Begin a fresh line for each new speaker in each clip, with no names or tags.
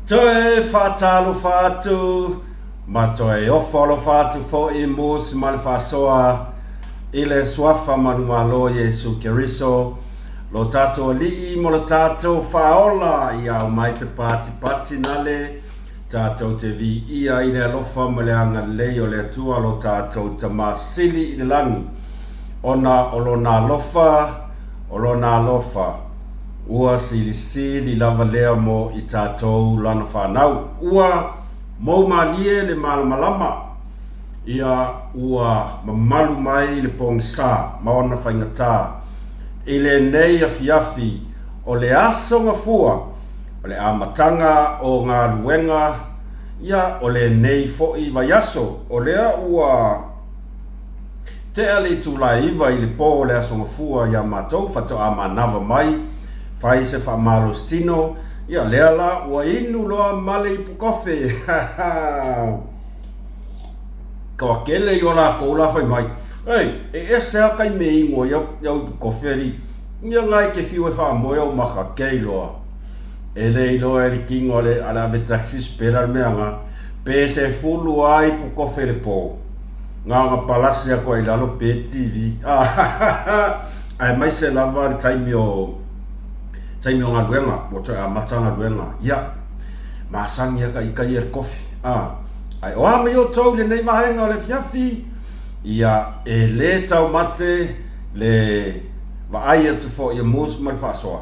Toe faatalofa atu ma toe ofo alofa atu foi Mus ma le faasoa i le Suafa manumalo Iesu Keriso, lo tatou Alii mo le tatou Faaola ia aumai se patipati nale tatou te viia i le alofa ma le agalelei o le Atua lo tatou Tama Sili i le lagi, ona o Lona alofa, o Lona alofa. Ua silisili lava lea mo i tatou lana fanau. Ua mou malie le malamalama, ia ua mamalu mai le pogisa ma ona faigata. I lenei afiafi o le Aso Gafua, o le amataga o galuega, ia o lenei foi vaiaso, o lea ua. Tea le itula e 9 i le po o le Aso Gafua iā matou faatoa manava mai, fai se faamalositino, ia lea la ua inu loa ma le ipu kofe. Toatele i o lakou la fai mai, Ei, e ese a kai me inu ai au ipu kofe alii, ia nga e te fiu e faamoe ou maka, kei loa. E le iloa e le kino a le ave taxi sipela le mea nga, pe 10 a ipu kofe i le po. Na ona palasi atu ai i lalo pe TV. Aemaise lava le taimi o taimi o galuega, ua toe amata galuega. Ia, masani lava ka ita ia i le kofi. Ae o a mai outou i lenei vaega o le afiafi? Ia, e le taumate le vaai atu foi e Moose ma le faasoa,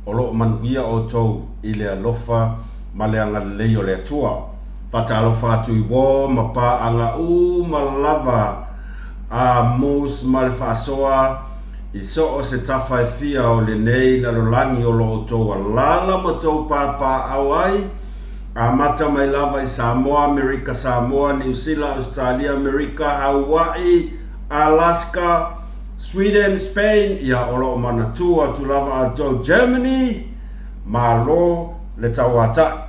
o lo o manuia outou i le alofa ma le agalelei o le Atua. Faatalofa atu i uo ma paaga uma lava a Moose ma le faasoa i so o se tafa e fia o lenei lalolagi o lo outou alaala ma tou papaaao ai, amata mai lava i Samoa, Amerika Samoa, Niu Sila, Ausetalia, Amerika, Hauaʻi, Alaska, Sweden, Spain, ia o lo o manatua atu lava outou Germany, Malo le tauataʻi.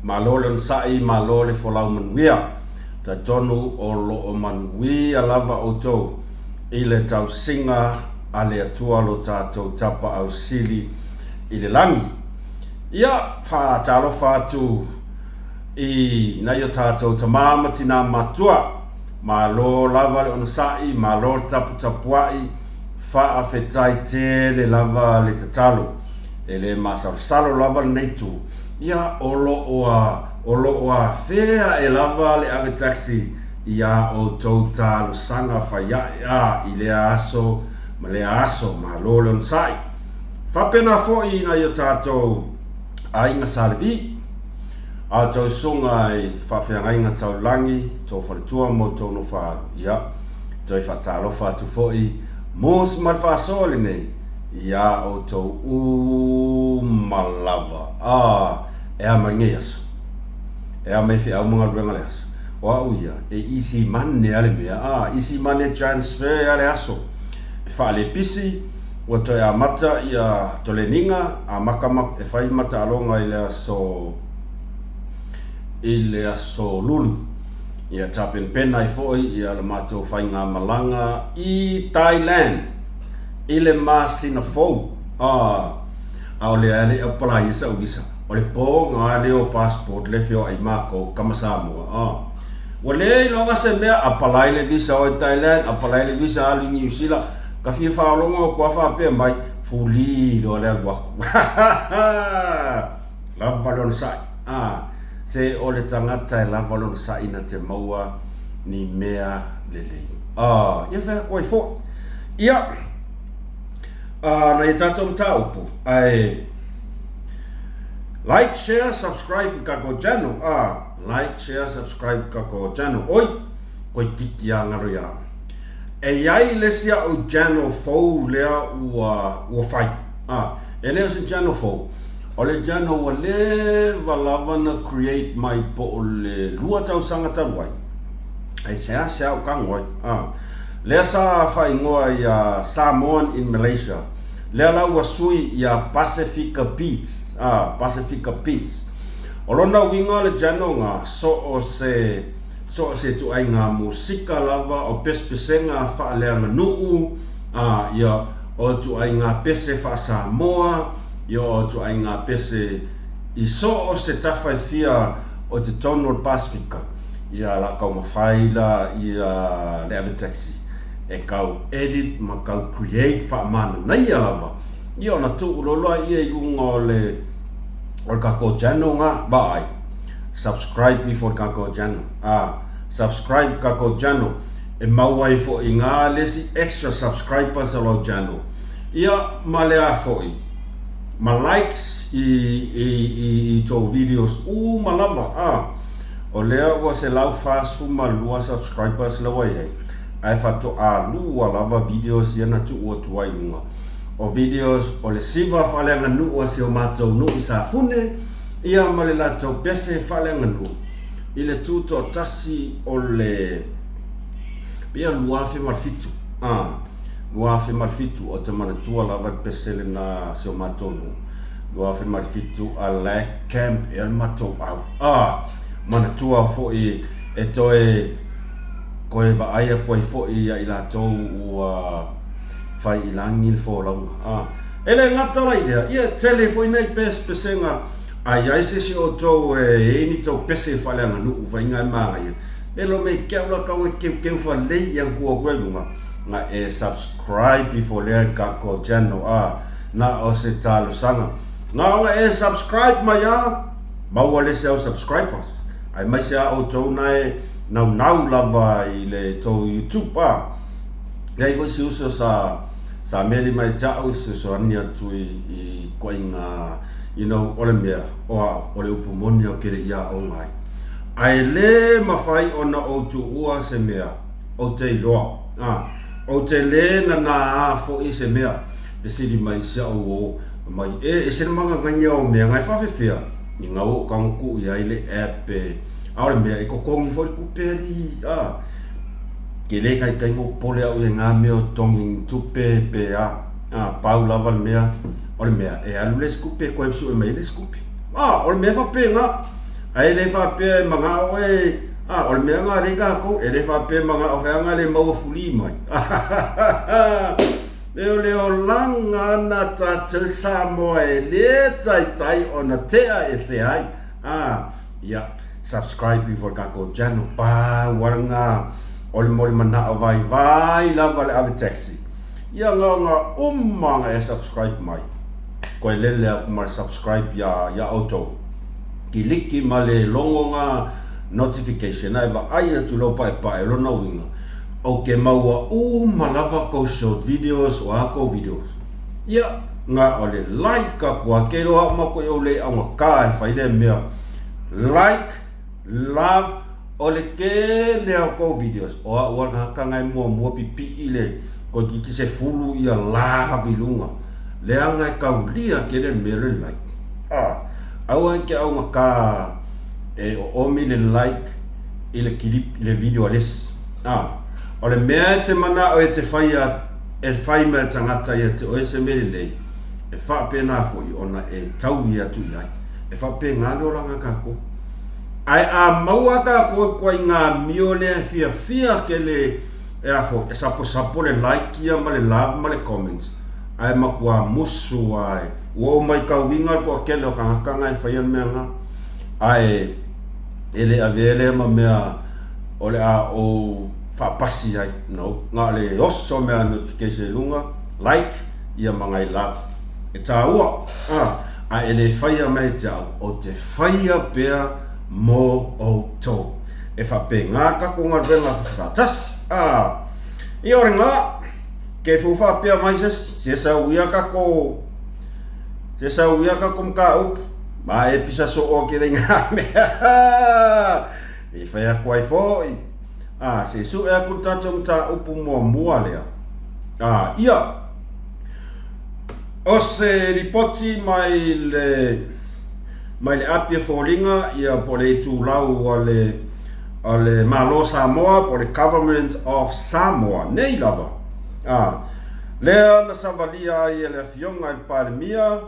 Malo le onosai, malo le folau manuia. Talitonu o lo o manuia lava outou i le tausiga a le Atua lo tatou Tapaau Sili i le lagi. Ia, faatalofa atu i nai o tatou tama ma tina matua. Malo lava le onosai, malo le taputapuai, faafetai tele lava le tatalo. E le masalosalo lava lenei itu. Ia, o lo o a, o lo o afea ae lava le ave taxi iā outou talosaga fai ae a i lea aso ma lea aso. Malo le onosai. Faapena foi i nai o tatou aiga Sa Levi, a outou susuga i faafeagaiga taulagi, tou faletua ma outou nofo-a-alu. Ia, toe faatalofa atu foi mo se ma le faasoa lenei. Iā outou uma lava. A, e a mai lenei aso? E a mai feau ma galuega le aso? O au ia, e easy money a le mea, a, easy money transfer a le aso. E faalepisi, ua toe amata ia toleniga, amata ma, e fai mataaloga i le aso, i le aso Lulu. Ia tapenapena ai foi ia le matou faigamalaga i Thailand. I le masina fou, a, ʻaʻole a le apalaia saʻu visa. O le pō lea o passport le feoaʻi mākou, kama Samoa, a. Ua le iloga se mea, apalai le visa o i Thailand, apalai le visa alu i Niu Sila. Ka fia faalogo atu a faapea mai, fuli loa le alu aku. Lava le onosai, a. Se o le tagata e lava le onosai na te maua ni mea lelei. A, ia fai atu ai foi. Ia, a, nai a tatou mataupu, ae like, share, subscribe i kakou channel. A, like, share, subscribe i kakou channel. Oi, koe tiki a ngaro ia. E iai le isi a'u channel fou lea ua, ua fai. A, e le o se channel fou. O le channel ua leva lava na create mai po o le 2 tausaga talu ai. Ae seasea ou tago ai. A, lea sa faaigoa ia Samoan in Malaysia. Lea la ua sui ia Pasifika Beats. A, Pasifika Beats. O lona uiga o le channel nga, so o se, so o se ituaiga musika lava o pesepesega faaleaganuu, a, ia, o ituaiga pese faa-Samoa, ia o ituaiga pese. I so o se tafa e fia o totonu o le Pasefika, ia la taumafai la ia le ave taxi e kau edit ma kau create faamananaia lava, ia ona tuu loa loa ia i luga o le o le kakou channel nga vaai. Subscribe ifo i le kakou channel. Ah, subscribe kakou channel e maua ai foi nga le isi extra subscribers o lau channel. Ia ma le a foi, ma likes i i i i tou videos uma lava a. O lea ua 142 subscribers la ua i ai, ae faatoa lua lava videos ia na tuu atu ai i luga. O videos o le siva faaleaganuu a si o matou nuu i Safune, ia ma le latou pese faaleaganuu i le tutoatasi o le pei 2007. A, 2007, ou te manatua lava le pese lena a si o matou nuu. 2007 a la e camp ea le matou au. A, manatua foi e toe koe vaai atu ai foi ia i latou ua fai i lagi le folauga. A, e le gata la i lea, ia e tele foi nei pesepesega a i ai se isi o outou e i ai ni tou pese faaleaganuu faiga e manaia, velo mei ke au la kau e keukeu falelei ia hua atu ai luga, nga e subscribe ifo lea i le kakou channel a, na o se talosaga. Na ona e subscribe mai a, maua le isi au subscribers, aemaise a outou na e naunau lava i le tou YouTube a. E ai foi si uso sa sa meli mai te au i fesoasoani atu i i koaiga you know o le mea o au o le upu moni au ke le i aoga ai. Ae le mafai ona ou tuua se mea ou te iloa a ou te le nanā foi se mea. Fesili mai si au o mai e ese le magagaia o mea ngai faafefea i ngau o kago kuu i ai le app e a o le mea e totogi foi le tupe alii a. Ke le taitai mo pole au i ngā mea o totogi ni tupe pe a, a pau lava le mea, o le mea e alu le isi tupe koe sue mai ai le isi tupe. A, o le mea faapena, ae le faapea e manao oe, a, o le mea nga lea tatou, e le faapea e manao feaga le maua fuli mai. Me o le olaga na tatou Samoa e le taitai ona tea ese ai. A, ia, subscribe ifo i le tatou channel, pau ala nga o le moli manao vaivai lava le ave taxi. Ia nga uma nga e subscribe mai. Koe lele aku ma le subscribe ia ia outou. Kiliki ma le logo nga notification ae vaai atu lou paepae o lona uiga ou ke maua uma lava kou short videos o a kou videos. Ia, nga o le like aku a ke loa uma koe ou le augata e fai lea mea. Like, love, o le tele o kou videos o a'u a gata e muamua pipii le toeitiiti 10 ia love i luga. Leaga e taulia tele le mea le like. A, aua e te augata e oomi le like i le kilip i le video a le isi. A, o le mea e te manao e te faia e fai mai le tagata ia te oe se mea lelei, e faapena foi ona e taui atu i ai. E faapena le olaga a tatou. Ae a maua tatou i koaiga amio lea e fiafia tele e a foi, e saposapo le like ia ma le love ma le comments, ae matua musu lava e. Ua ou maitauina le toatele o tagata na e faia le mea na, ae e le avea lea ma mea o le a ou faapasi ai, no. Na o le oso mea notification i luga, like ia ma nai love. E taua, a, a e le faia mai e te au, ou te faia pea mo outou. E faapena tatou galuega faatasi, a. Ia o le ga, ke fu faapea mai se isi, se sau ia tatou, se sau ia tatou mataupu, ma e pisa soo ake le ngā mea. I whai atu ai foi. A, se sue atu le tatou mataupu muamua lea. A, ia, o se lipoti mai le, mai le api e foliga, ia po o le itulau a le, a le Malo o Samoa, po o le Government of Samoa, nei lava. A, lea na savalia ai e le Afioga i le Palemia,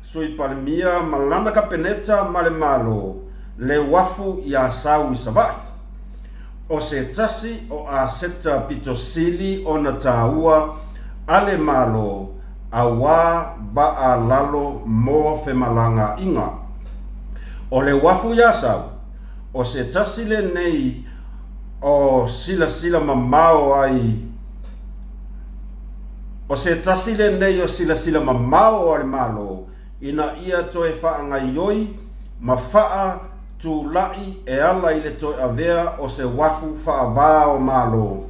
Sui Palemia ma lana Kapeneta ma le Malo le uafu i Asau i Savaii. O se tasi o aseta pito sili ona tāua a le Malo auā vaa lalo mo femalagaaiga. O le uafu i Asau, o se tasi lenei o silasila mamao ai O se tasi lenei o silasila mamao a le Malo ina ia toe faagaioi ma faa tulai e ala i le toe avea o se uafu faava o Malo,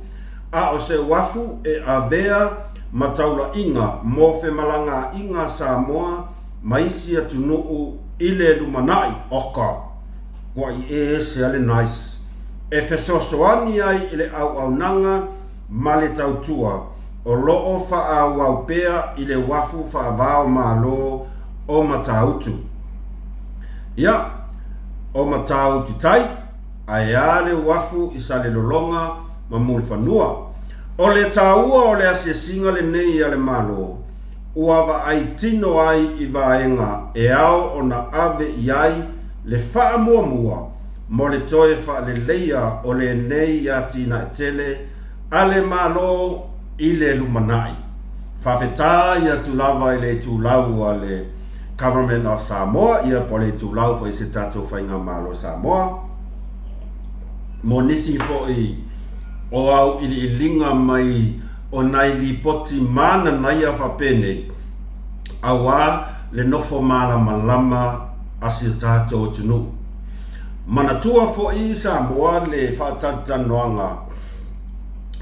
a o se uafu e avea ma taulaiga mo femalagaaiga a Samoa ma isi atunuu i le lumanai. Oka! Ua i ese a le nice e fesoasoani ai i le auaunaga ma le tautua o lo o faaauau pea i le uafu faava-o-Malo o Matautu. Ia, o Matautu Tai, ae a le uafu i Salelologa ma Mulifanua. O le taua o le asiasiga lenei a le Malo, ua vaai tino ai i vaega e ao ona ave i ai le faamuamua mo le toe faaleleia o lenei atinae tele a le Malo i le lumanai. Faafetai atu lava i le itulau a le Government of Samoa, ia po o le itulau foi i se tatou Faigamalo Samoa, mo nisi foi o auiliiliga mai o nai lipoti mananaia faapenei, auā le nofo malamalama a si o tatou atunuu. Manatua foi Samoa le faatalitanoaga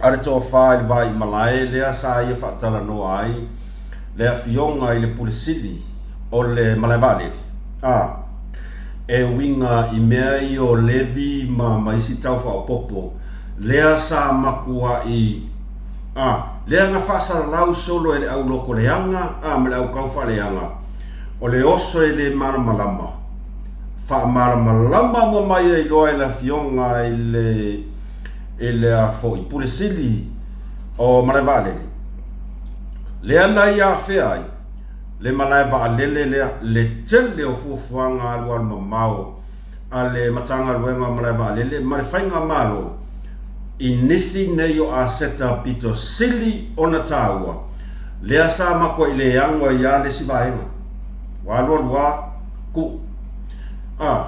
a le tofa i le Vaimalae lea sa ia faatalanoa ai le afioga i le Pule Sili o le Malae Vaalele, a e uiga i mea ia o levy ma ma isi tau faaopoopo lea sa makuaʻi, a lea na faasalalau solo e le au lokoleaga a ma le au kaufaaleaga o le oso e le malamalama. Faamalamalama uma mai ai loa e le afioga i le i le a foi Pule Sili o Malae Vaalele, lea na ia afea ai le malae vaalele lea le tele o fuafuaga alualu mamao a le Matagaluega o Malae Vaalele ma le Faigamalo i nisi nei o aseta pito sili ona taua lea sa makuai leago ai lava le isi vaega. Ua alualu lava kuu. A,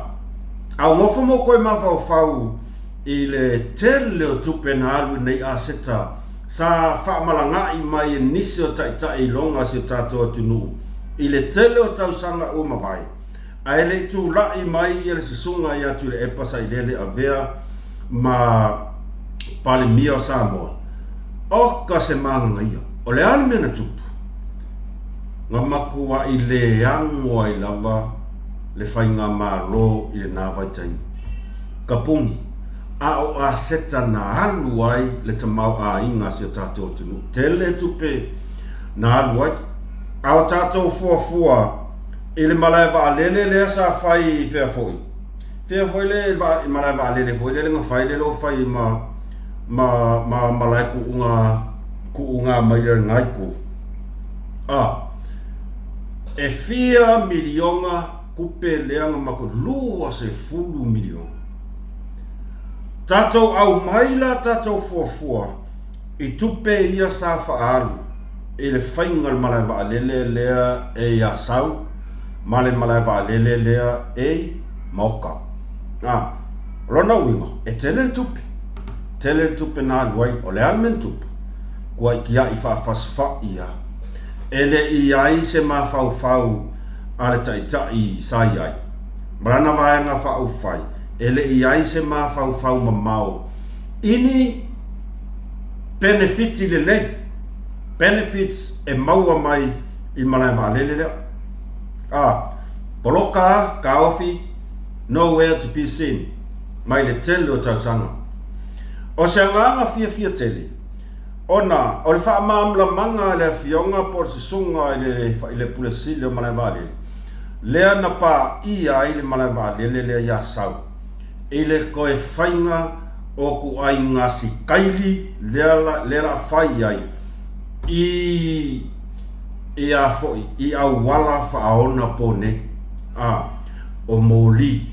a ua nofo ma ou toe mafaufau i le tele o tupe na alu i nei aseta sa faamalaga'i mai e nisi o taitai iloga a si o tatou atunuu i le tele o tausaga ua mavae, ae le i tula'i mai ia le susuga ia Tuilaepa Sailele avea ma Palemia o Samoa. Oka se magagaia! O le a le mea na tupu? Na matua'i leago ai lava le faigamalo i lena vaitaimi. Kapuni, a o aseta na alu ai le tamaoaiga a si o tatou atunuu. Tele tupe na alu ai. A o tatou fuafua i le malae vaalele lea sa fai i fea foi? Fea foi le malae vaalele foi lele na fai lele ua fai ma ma ma malae kuuga kuuga mai le lena itu. A e fia miliona tupe lea na matou 20 miliona. Tatou aumai la tatou fuafua i tupe ia sa faaalu i le faiga o le malae vaalele lea e i Asau ma le malae vaalele lea e i Maoka. A, o lona uiga, e tele le tupe, tele le tupe na alu ai. O le a le mea na tupu? Ua tiai faafasifai lava. E le i i ai se mafaufau a le Taitai sa i ai ma lana vaega faaupufai, e le i i ai se mafaufau mamao i ni penefiti lelei, benefits, e maua mai i malae vaalele lea. A poloka a taofi, nowhere to be seen, mai le tele o tausaga. O se agaga fiafia tele, ona o le faamalamalamaga a le Afioga po o le Susuga i le Pule Sili o Malae Vaalele, lea na paia ai le malae vaalele lea i Asau i le toe faiga o ituaiga sikaili lea lea la fai ai i i a foi i auala faaonapo nei a o moli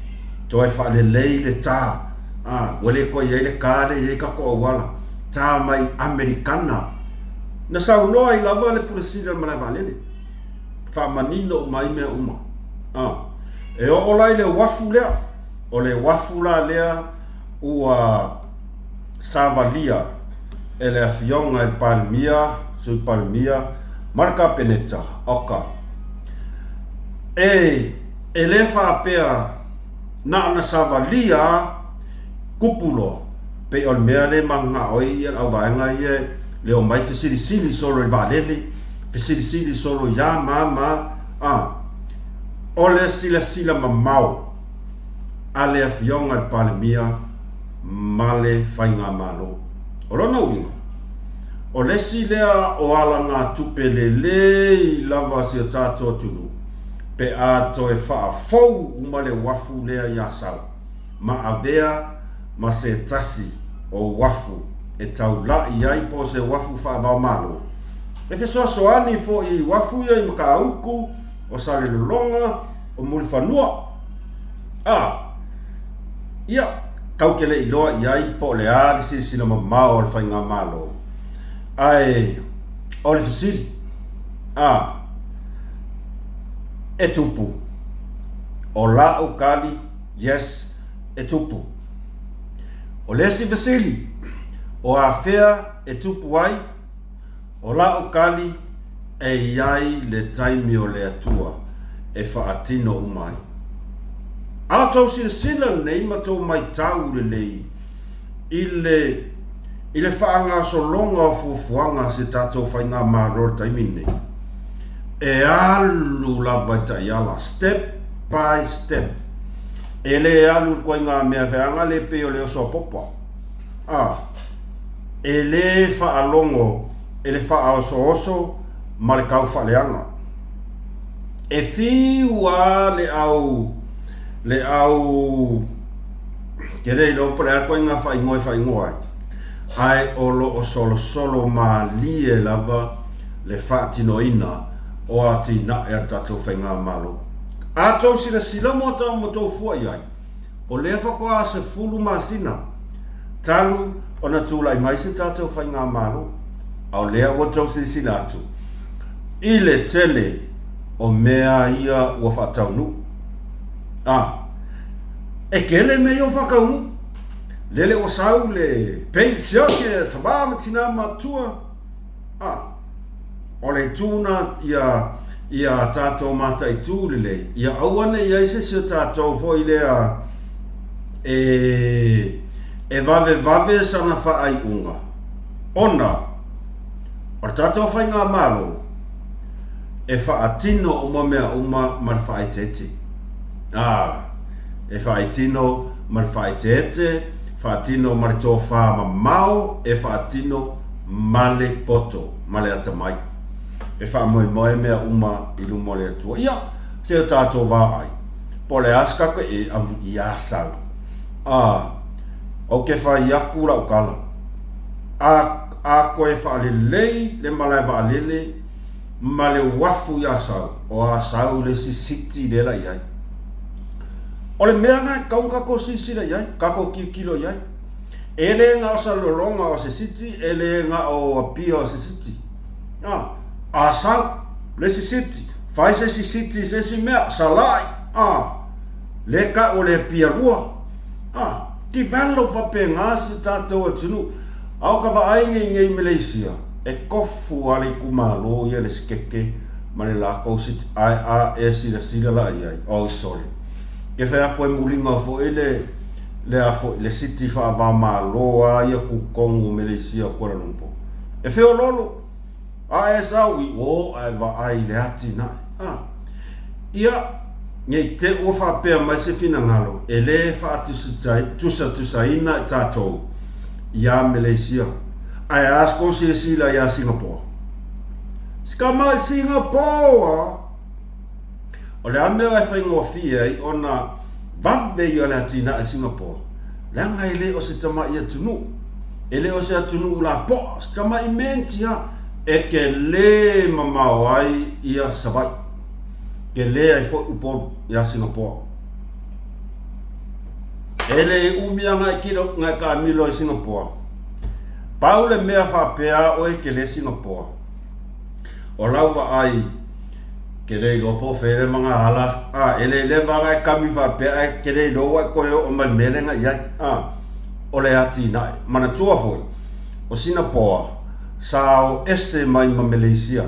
toe faalelei le tā a ua le toe i ai le tā lea e i ai tatou auala tā mai Amerikana na saunoa ai lava le Pule Sili o le malae vaalele. faamanino uma ai mea uma. A. E oo la i le uafu lea, o le uafu la lea ua savalia e le Afioga i le Palemia, Sui Palemia ma le Kapeneta, oka. E, e le faapea na ona savalia kupu loa, pei o le mea lea e mananao ai le auvaega ia le omai fesilisili solo i le vaalele, fesilisili solo ia ma ma, a. O le silasila mamao a le Afioga i le Palemia ma le Faigamalo. O lona uiga, o le isi lea o alagatupe lelei lava a si o tatou atunuu pe a toe faafou uma le uafu lea i Asau ma avea ma se tasi o uafu e taula'i ai po o se uafu faava-o-Malo. E fesoasoani foi i uafu ia i Matautu, o Salelologa, o Mulifanua. A, ia, tau te le iloa i ai po o le a le silasila mamao a le Faigamalo, ae o le fesili, a, e tupu? O la'u tali, yes, e tupu. O le isi fesili, o afea e tupu ai? O la'u tali, e i ai le taimi o le Atua e faatino uma ai. A o tou silasila lenei ma tou maitau lelei i le i le faagasologa o fuafuaga a se tatou faigamalo i le taimi lenei, e alu lava i taiala, step by step. E le alu i le ituaiga mea feaga lea pei o le oso a popa. A, e le faalogo e le faaosooso ma le taufaaleaga. E fiu lava le au, le au, ke le iloa po o le a le ituaiga faaigoa e faaigoa ai, ae o lo o solosolo malie lava le faatinoina o atinae a le tatou Faigamalo. A outou silasila ma outou fua i ai, O lea faatoa 10 masina talu ona tulai mai se tatou faigamalo, a o lea ua tou silasila atu i le tele o mea ia ua faataunuu. A, e tele mea ia ua faataunuu. Lele ua sau le penisione a tama ma tina matutua. A, o le itu na ia, ia tatou mataitu lelei, ia aua ne i i ai se isi o tatou foi lea e, e vavevave sana faaiuga, ona o le tatou faigamalo, e faatino uma mea uma ma le faaeteete. A, e faatino ma le faaeteete, faatino ma le tofa mamao, e faatino ma le poto ma le atamai e faamoemoe mea uma i luma o le Atua. Ia, se o tatou vaai, po o le a se tatou e amu iā sau. A, ou te fai aku lau tala, a, a koe faalelei le malae vaalele ma le uafu i Asau, o Asau le isi city lea la i ai. O le mea lena e tatau ona tatou silasila i ai, tatou tilotilo i ai. E le na o Salelologa o se city, e le na o Apia o se city. A, Asau, le isi city, fai se isi city i se isi mea, Salai, a, le tau o le Apia lua. A, develop faapena si tatou atunuu. A o ka vaai nei nei i Malaysia, e tofu lava le itumalo ia le sekeke ma le latou city, ae a e silasila la i ai, oi sole. Ke fai atu e muliga foi le le a foi, le city faava-o-Malo a ia tutonu o Meleisia o Kuala Lumpur. E feoloolo, a e sau i o ae vaai i le atinae. A. Ia, nei te ua faapea mai se finagalo e le faatusatusaina i tatou iā Meleisia, ae a se kou silasila iā Singapore? Sikamai Singapore! O le a le mea e faigofie ai ona vave ia le atinae Singapore? Leaga e le o se tama'i atunuu, e le o se atunuu lapoa, se tama'i menti lava e tele mamao ai ia Savaii, tele ai foi Upolu ia Singapore. E le umi lava na e kilo, na e taamilo ai Singapore. Pau le mea faapea oe e tele Singapore, o lau vaai, Ke le iloa po o fea le magaala, a, e le leva la e kami faapea ae ke le iloa ua e toe oo mai le mea lea na i ai, a, o le atinae. Manatua foi, o Sinapoa, sa o ese mai ma Meleisia,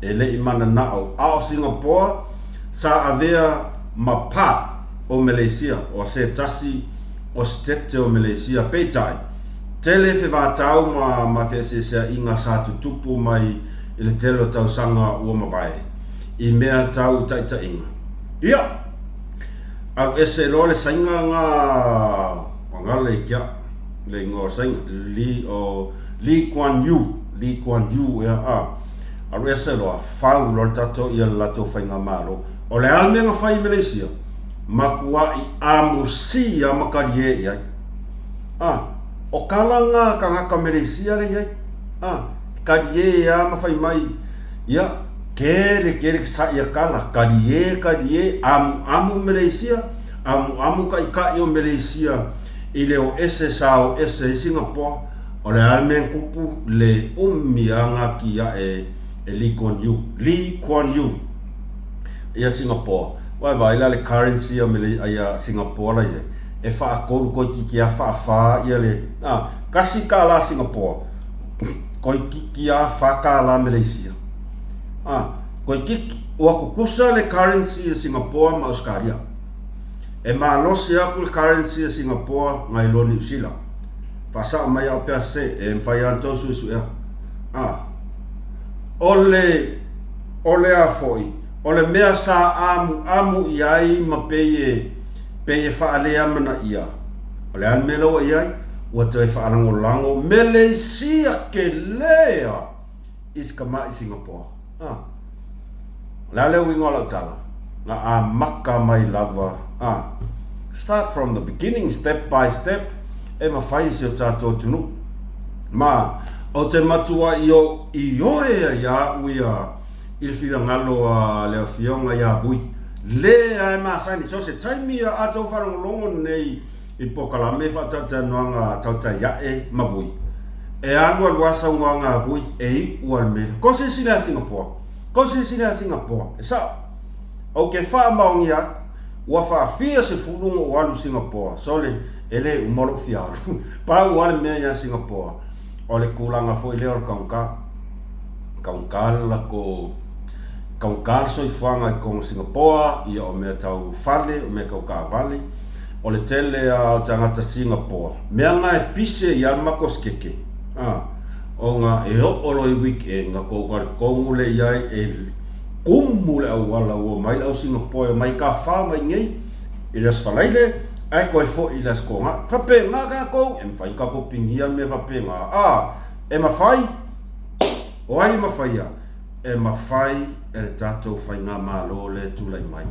e le i mananao, a o Sinapoa sa avea ma pa o Meleisia, o se tasi o setete o Meleisia. Peitai, tele fevatau ma ma feeseeseaiga sa tutupu mai i le tele o tausaga ua mavae, i mea tau taitaiga. Ia! Alu ese loa le saiga nga ua gala i ke aʻo, le igoa o le saiga, Lee, o Lee Kuan Yew, Lee Kuan Yew ea, a. Alu ese loa, fau loa le tatou ia le latou faigamalo. O le a le mea na fai i Meleisia? Matuaʻi amusia ma kalie i ai. A, o kala nga kanaka Meleisia le i ai. A, kalie a ma fai mai, ia, kele kele ke saʻi a kala, kalie, kalie, amuamu Meleisia, amuamu kaʻikaʻi o Meleisia i le o ese sa o ese i Singapoa, o le a le mea kupu le umi a nga kiaʻe e Lee Kuan Yew, Lee Kuan Yew, ia Singapoa. Vaevae la le currency a Mele, ia Singapoa la i ai, e faatolu koikiki a faafā ia le, a, kasi kālā Singapoa, koikiki a fā kālā Meleisia. A, koikiki, ua kukusa le currency a Singapoa ma Ausekalia. E malosi aku le currency a Singapoa ngai loa Niu Sila. Faasao mai au pea se, e mawhai a na tou suesuea. A, o le, o le a foi, o le mea sa amuamu i ai ma pei e, pei e faaleamanaia. O le a le mea la ua i ai? Ua toe faalagolago Meleisia kele a i se kamaʻi Singapoa. A. O le a le uiga o lau tala? Na amaka mai lava. A. Start from the beginning, step by step, e mawhai i si o tātou atunuu. Ma, o te matua i o ioe ai a au ia i le finagalo a le afioga ia Vui. Le a e masani, so se taimi a atou faalogologo nei i polokalame faatautanoaga tautai aʻe ma Vui. E alu alu a saunoaga a Vui e iʻu a le mea. Ko silasila ia Singapoa. Ko silasila ia Singapoa. E sao. Ou ke faamaonia aku, ua faafia sefulu ona ou alu i Singapoa. Sole, e le uma lou fia alu. Pau a le mea ia Singapoa, o le tulaga foi lea o le taugata. Taugata le latou, taugata le soifuaga i totonu o Singapoa, ia o mea tau fale, o mea tau taavale. O le tele a o tagata Singapoa, mea na e pise i a le matou sikeke, a, ona e oo loa i weekend na tou talitonu lea i ai e kumu le auala ua omai le au Singapoa e omai kafa mai nei i le Aso Faraile ae toe foi i le Aso Toonai. Faapena tatou, e mafai ona tatou pinia mea faapena, a, e mafai, o ai e mafaia? E mafai e le tatou Faigamalo lea e tulai mai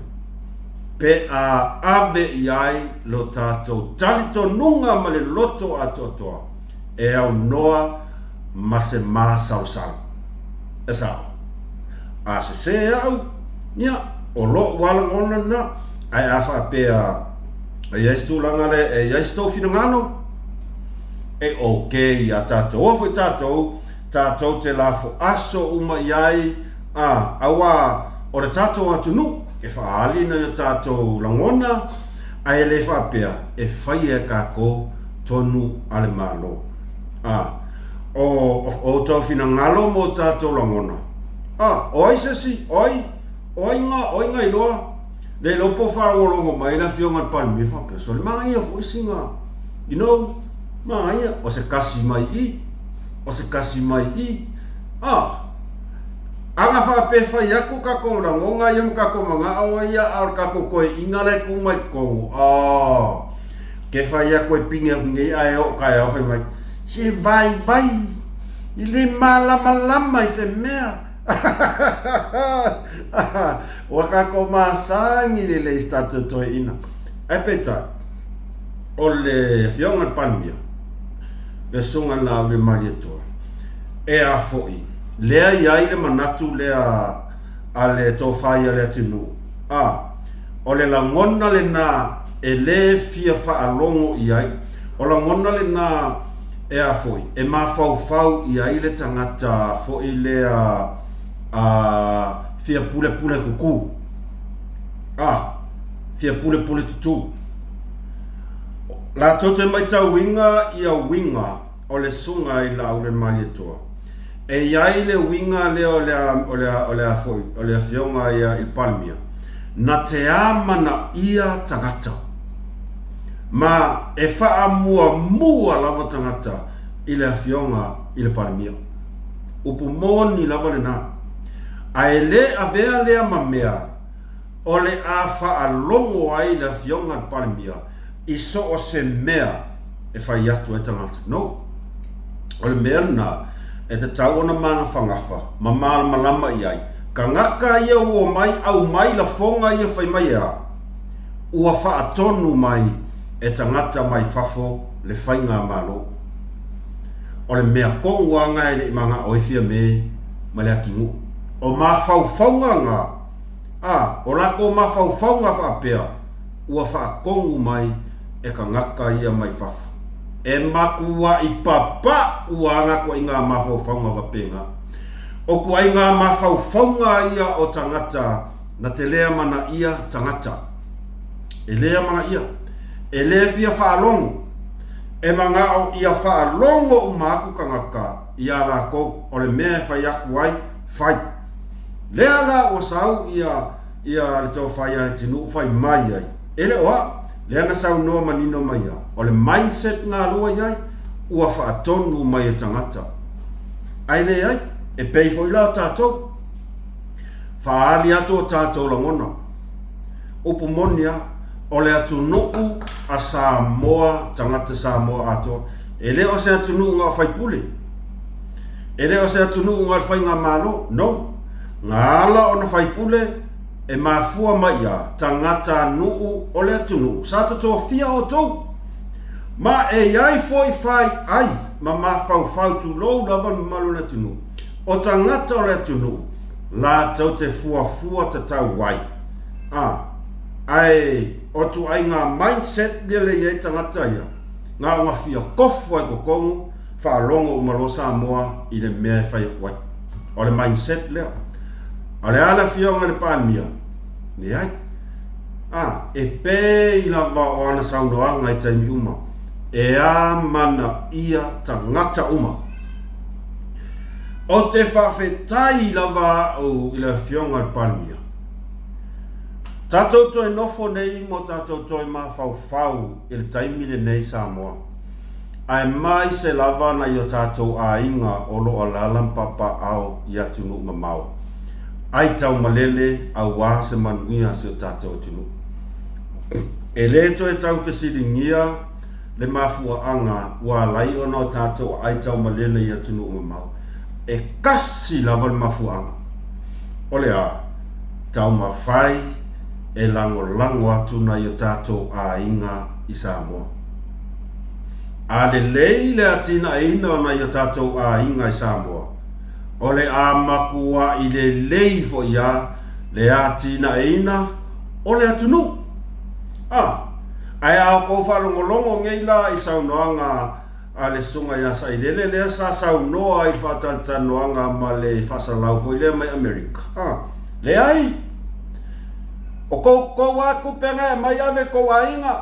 pe a ave i ai lo tatou talitonuga ma le loto atoatoa e aunoa ma se masalosalo. E sao. A sesē au, ia, o loʻu lava lagona lena, ae a faapea e i ai se tulaga lea e i ai se tou finagalo, e okay iā tatou. Oa foi tatou, tatou te lafo aso uma i ai, ā, auā o le tatou atunuu e faaali nai o tatou lagona, ae le faapea e faia e kakou tonu a le Malo. Ā, o, o outou finagalo ma o tatou lagona, ā, o ai se isi, o ai, o ai nga, o ai nga iloa, le iloa po o faalogologo mai le Afioga i le Palemia faapea, sole manaia foi sina, you know, manaia, o se kasi mai i, o se kasi mai i, ā, Ana faapea fai aku kakou lagona ia ma kakou manaʻo ia a o le kakou koeʻina la e ku mai totonu, oh, ke fai aku e pine aku nei a e oo kaeao fai mai, se waiwai, i le malamalama i se mea. Ua kakou masani lelei i se tatou toeaina. Ae peitai, o le afioga i le Palemia, le Susuga i le Laauliamalietoa, E a foi, lea i ai le manatu lea a le tofa ia le atunuu, a, o le lagona lena e lē fia faalogo i ai, o lagona lena e a foi, e mafaufau i ai le tagata foi lea a. fia pulepule kuku. A, fia pulepule tutu. Latou te maitauina ia uiga o le suga i Laaulemalietoa. E i ai le uiga lea o le, o le, o le, foi, o le afioga ia i le Palemia, na te amanaia tagata. Ma e faamuamua lava tagata i le afioga i le Palemia. Upu moni lava lena. Ae le avea lea ma mea o le a faalogo ai le afioga i le Palemia i so o se mea e fai atu ai tagata. No. O le mea lena e tatau ona magafagafa ma malamalama i ai tagata ia ua omai aumai lafoga ia fai mai e a? Ua faatonu mai e tagata mai fafo le faigamalo. O le mea tonu lava lena e le i manao ai Fiame ma le atinuu. O mafaufauga na, a, o latou mafaufauga faapea ua faatonu mai e tagata ia mai fafo. E matuai papau lava na tuaiga mafaufauga faapena. O tuaiga mafaufauga ia o tagata na te le amanaia tagata. E le amanaia. E le fia faalogo. E manao ia faalogo uma atu tagata iā latou o le mea e fai atu ai, fai. Lea la ua sau ia ia le tofa ia Letinuu fai mai ai, e le o au. Lea na saunoa manino mai au, o le mindset galua i ai, ua faatonu mai e tagata. Ae leai, e pei foi la o tatou. Faaali atu o tatou lagona. Upu moni a, o le atunuu a Samoa, tagata Samoa atoa. E le o se atunuu na o faipule. E le o se atunuu na o le faigamalo. No. Na ala ona faipule e mafua mai ia tagata nuu o le atunuu sa totofia outou. Ma e i ai foi fai ai ma mafaufau tulou lava le mamalu o le atunuu. O tagata o le atunuu latou te fuafua tatau ai. A, ae o tuaiga mindset lea le i ai tagata ia, na ona fia tofu lava i totonu, faalogo uma loa Samoa i le mea e fai atu ai. O le mindset lea. A o le a le afioga i le Palemia? Leai. A, e pei lava o ana saunoaga i taimi uma, e amanaia tagata uma. Ou te faafetai lava au i le Afioga i le Palemia. Tatou toe nofo nei mo tatou toe mafaufau i le taimi lenei Samoa, aemaise lava nai o tatou aiga o lo o alaala ma papaaao i atunuu mamao, ai taumalele auā se manuia a si o tatou atunuu. E le toe taufesiligia le mafuaaga ua ala ai ona o tatou aai taumalele i atunuu mamao, e kasi lava le mafuaaga. O le a? Taumafai e lagolago atu nai o tatou aiga i Samoa. A lelei le atinaeina o nai o tatou aiga i Samoa, o le a matuai lelei foi a le atinaeina o le atunuu. A! Ae a outou faalogologo nei la i saunoaga a le Susuga ia Sailele lea sa saunoa i le faatalatalanoaga ma le faasalau foi lea mai Amerika, a, leai! O koukou lava tupe na e aumai ave i tou aiga,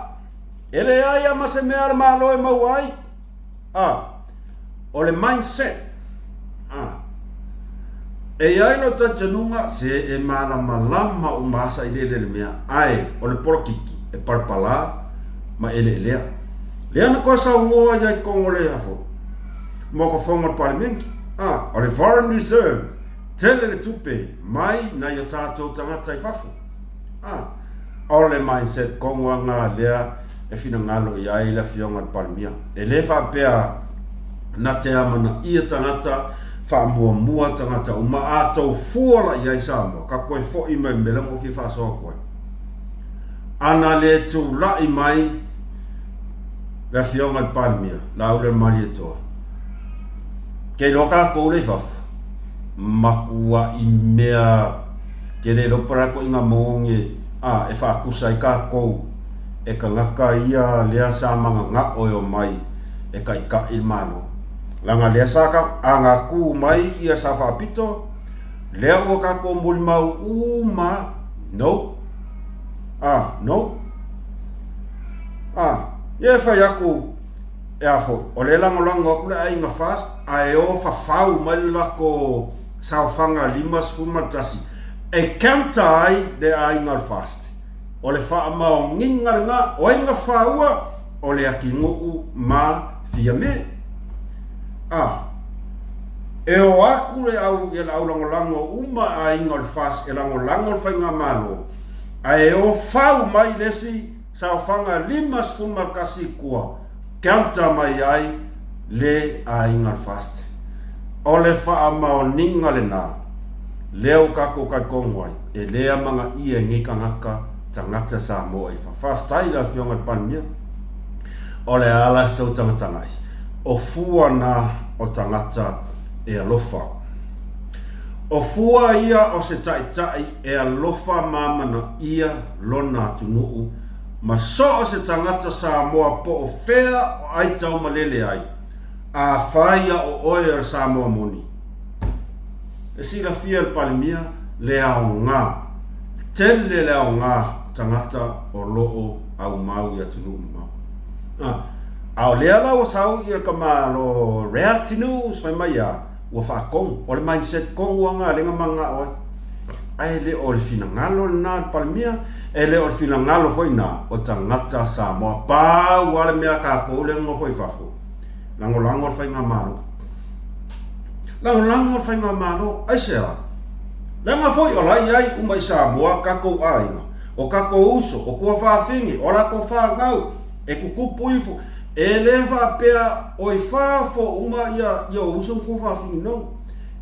e leai lava ma se mea a le Malo e maua ai. A, o le mindset, a, e i ai lou talitonuga, se e malamalama uma lava Sailele i le mea, ae o le polokiki e palapala ma eleelea. Lea na toe saunoa ai i totonu o le afo, Maota Fono o le Palemene, a, o le foreign reserve, tele le tupe mai nai o tatou tagata i fafo. A, o le mindset tonu lava lena lea e finagalo i ai le Afioga i le Palemia. E le faapea na te amanaia tagata, faamuamua tagata uma, a tou fua la i ai Samoa, ka toe foi mai le mea lea na ou fia faasoa atu ai. A na le tulai mai le Afioga i le Palemia, Laaulialemalietoa, ke iloa tatou lea i fafo, matuai mea ke le iloa po o le a ituaiga moni a e faatusa ai tatou e tagata ia lea sa mananao e omai e taitai le Malo. Leaga lea sa agatu mai ia Sa Faapito, Lea ua tatou molimau uma no. Ah, no. Ah, ia e fai atu e a foi, o lea e lagolago atu le aiga FAST ae o fafau mai le latou saofaga 51 e counter ai le aiga o le FAST. O le faamaoniga lena, o ai na faua? O le atinuu ma Fiame. A, e o atu le au, ia le aulagolago uma aiga o le FAST e lagolago le Faigamalo, ae o fau mai le isi saofaga 51 i tua, counter mai ai le aiga o le FAST. O le faamaoniga lena, lea ua tatou talitonu ai, e le amanaia e nei tagata, tagata Samoa i fafo. Faafetai i le Afioga i le Palemia. O le a la se tou tagatagai? O fua na o tagata e alofa. O fua ia o se taitai e alofa ma amanaia lona atunuu ma so o se tagata Samoa po o fea o ai taumalele ai, afai a o oe o le Samoa moni. E silafia e le Palemia le aoga, tele le aoga o tagata o lo o aumau i atunuu mamao. A, a o lea la ua sau ia ka Malo Reality News fai mai a, ua faatonu. O le mindset tonu lava lena lea na mananao ai. Ae le o le finagalo lena o le Palemia, e le o le finagalo foi lena o tagata Samoa. Pau lava le mea a tatou lea e nonofo i fafo, lagolago le Faigamalo. Lagolago le Faigamalo. Aisea? Leaga foi o la e i ai uma i Samoa tatou aiga, o tatou uso, o tuafafine, o latou fanau, e tutupu ifo. E le faapea o i fafo uma ia ou uso ma tuafafine, no.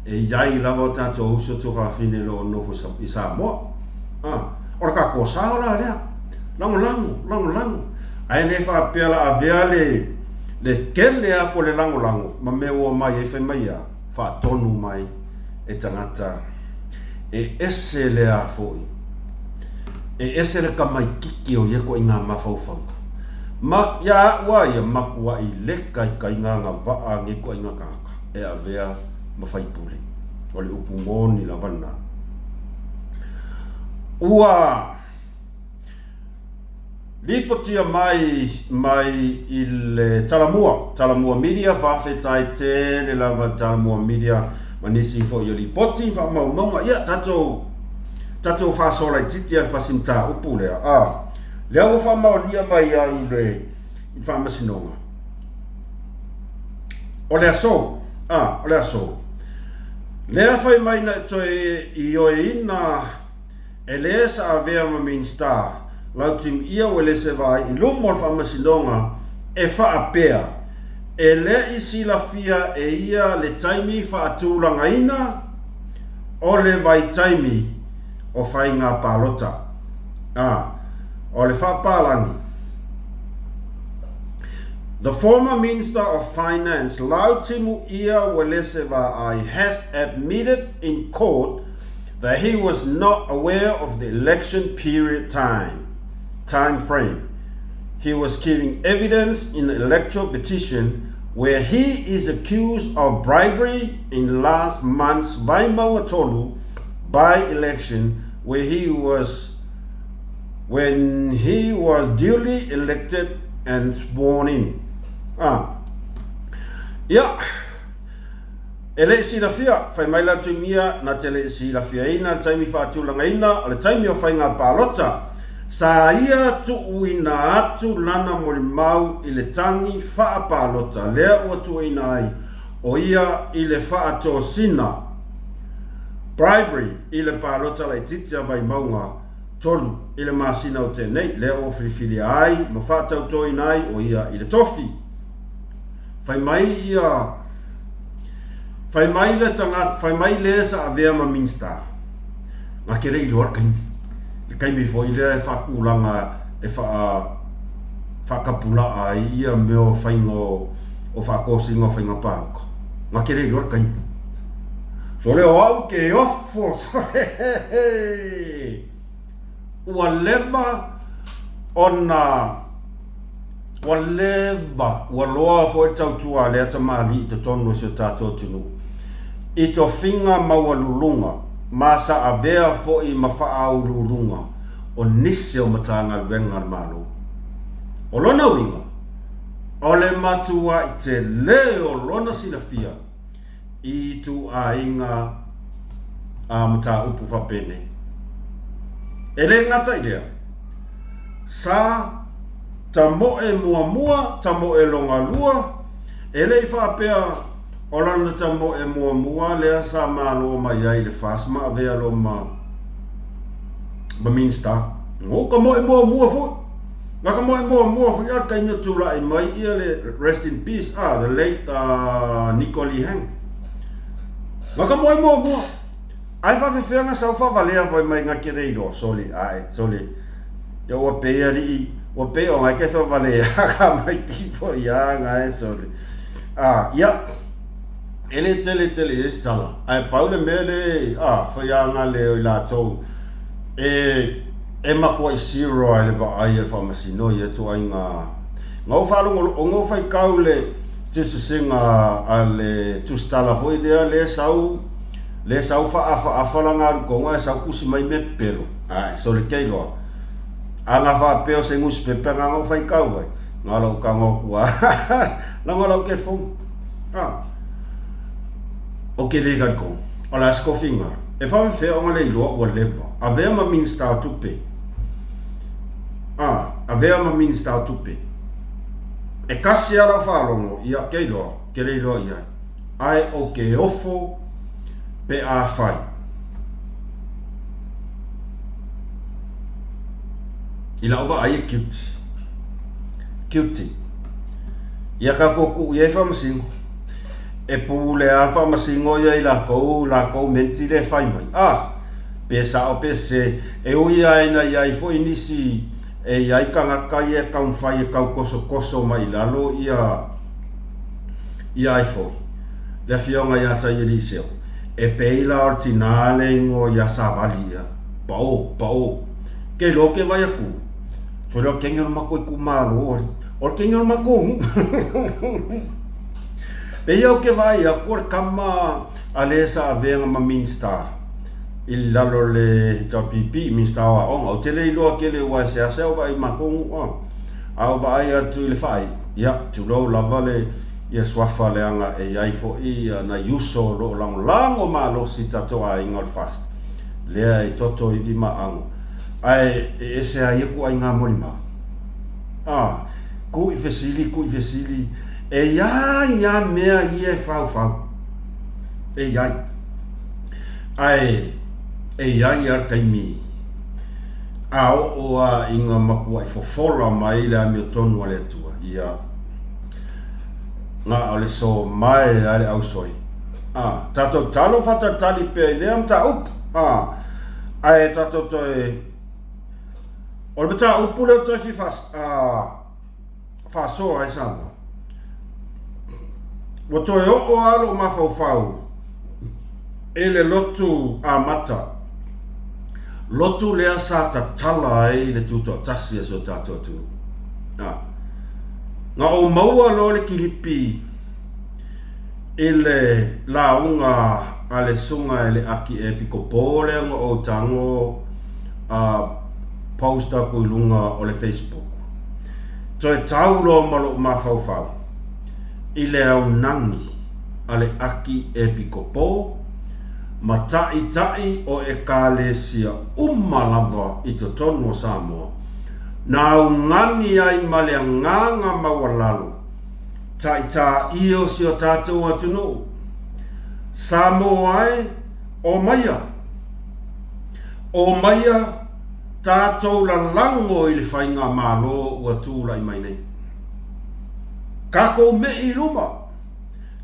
E i ai lava o tatou uso tuafafine o lo o nofo i Samoa. O le tatou sao la lea. Lagolago, lagolago. Ae le faapea la avea le, le tele atu o le lagolago ma mea ua omai ai fai mai a, faatonu mai e tagata e ese le a foi, e ese le tamaititi o ia ituaiga mafaufauga. Ma, ia a'u a ia, matua'i leka i tai gagavaa a nei ituaiga tagata e avea ma faipule. O le upu moni lava lena. Ua Lipotia mai mai i le Talamua, Talamua Media, faafetai tele lava Talamua Media ma nisi foi o lipoti faamaumauga. Ia, tatou, tatou faasoa laitiiti lava i le fasi mataupu lea. A, lea ua faamaonia mai ai i le, i le faamasinoga. O le aso, a, o le aso. Lea fai mai na toe ioeina E le sa avea ma Minisita, Lautim ia ua le se vaai i luma o le faamasinoga e faapea, e le i silafia e ia le taimi faatulagaina o le vaitaimi o faiga palota, a o le faapalagi. The former Minister of Finance, Lautimu Ia Uelese Vaai has admitted in court that he was not aware of the election period time, time frame. He was giving evidence in the electoral petition where he is accused of bribery in last month's Vaimauga Tolu by-election where he was when he was duly elected and sworn in. Ah. Ia. E le i silafia, fai mai la Tumia, na te le i silafiaina le taimi faatulagaina o le taimi o faiga palota, sa ia tuuina atu lana molimau i le tagi faapalota lea ua tuuina ai o ia i le faatosina, bribery, i le palota laitiiti a Vaimauga 3 i le masina o tenei, lea ua filifilia ai ma faatautoina ai o ia i le tofi. Fai mai ia, fai mai le tagata, fai mai le sa avea ma Minista, na te le iloa le taimi. Le taimi foi lea e faatulaga e faa, faatapulaa ai ia mea o faiga o, o faatosina o faiga palota. Na te le iloa le taimi. Sole o au ke ofo, sole, ua leva ona Ua leva, ua loa foi le tautua a lea tamalii i totonu o si o tatou atunuu i tofiga maualuluga. ma sa avea foi ma faauluuluga o nisi o Matagaluega a le Malo. O lona uiga, o le matuai tele o lona silafia i ituaiga a mataupu faapenei. E le gata i lea, sa tamoe muamua, tamoe logalua, e le i faapea o lana tamoe muamua lea sa malo mai ai i le FAST ma avea loa ma ma Minista. O ka moe muamua foi. Na ka moe muamua foi a le taimi o tulai mai ia le rest in peace ah the late Nico Lee Hang. Na ka moe muamua. Ae faafefea na sau faavalea foi mai na ke le iloa sole ae sole. Ia ua pei alii ua pei o ngai ke faavalea ka mai ki foi ia ngai sole. Ah ia e le tele tele i ai se tala, ae pau le mea le a faiaga le o i latou e e matuai zero ai le vaai a le faamasino ia ituaiga na ou faalogologo na ou faitau le tusitusiga a le tusitala foi lea le sau le sau faaafaafa lana alutoga e sau tusi mai mea pepelo ae sole keiloa a na faapea o se nusipepa na na ou faitau ai na lou tago atu a laga o lau telefoni A, ou te le talitonu, o le a se tofiga? E faafefea ona le iloa ua leva? Avea ma Minisita o Tupe. A, avea ma Minisita o Tupe. E tasi lava lau faalogo, ia, ke iloa, ke le iloa i ai. Ae ou te ofo pe a fai. I lau vaai e guilty. Guilty. Ia tatou tuu i ai faamasino. E pule lava le faamasino ia i latou, latou menti lea e fai mai. Ah! Pe sao pe sese, e ui lava ina i ai foi nisi e i ai tagata ia e taumafai e tau tosotoso mai i lalo ia ia ai foi. Le afioga ia Taieliseo, e pei la o le tina le igoa ia Savali ia. Pao, pao. Ke iloa ke vai atu. Sole o le kenge o le matou itumalo. O le kenge o le matou nuu. Pei ou te vaai atu o le kama a le sa avea ma Minista i lalo o le HRPP, Minista o Aoga. Ou te le iloa tele aua e seasea ou vaai i matou nuu a. A ou vaai atu i le faaiu, ia, tulou lava le ia suafa leaga e i ai foi nai uso o lo o lagolago malosi i tatou aiga o le FAST, lea e toto ivi ma ago. Ae e ese ai ia ituaiga molimau. A, ku i fesili, ku i fesili, e i ai a mea ia e faufau. E i ai. Ae, e i ai a le taimi a oo a i nga matuai fofola mai le amiotonu a le Atua, ia, na o le somae a le ausoi. A, tatou talo faatalitali pea i lea mataupu. A, ae tatou toe O le mataupu lea ou te fia faasoa ai Samoa, ua toe oo lava lou mafaufau i le lotu amata, lotu lea sa tatala ai le tutoatasi a si o tatou atunuu. Na ou maua loa le kilipi i le lauga a le Susuga i le Akiepikopo lea na ou tago a post atu i luga o le Facebook. Toe tau loa ma lou mafaufau i le aunagi a le Akiepikopo ma Taitai o Ekalesia uma lava i totonu o Samoa, na augani ai ma le agaga maualalo Taitaia o si o tatou atunuu. Samoa e, omaia! Omaia tatou lalago i le faigamalo ua tulai mai nei. Tatou me'i i luma,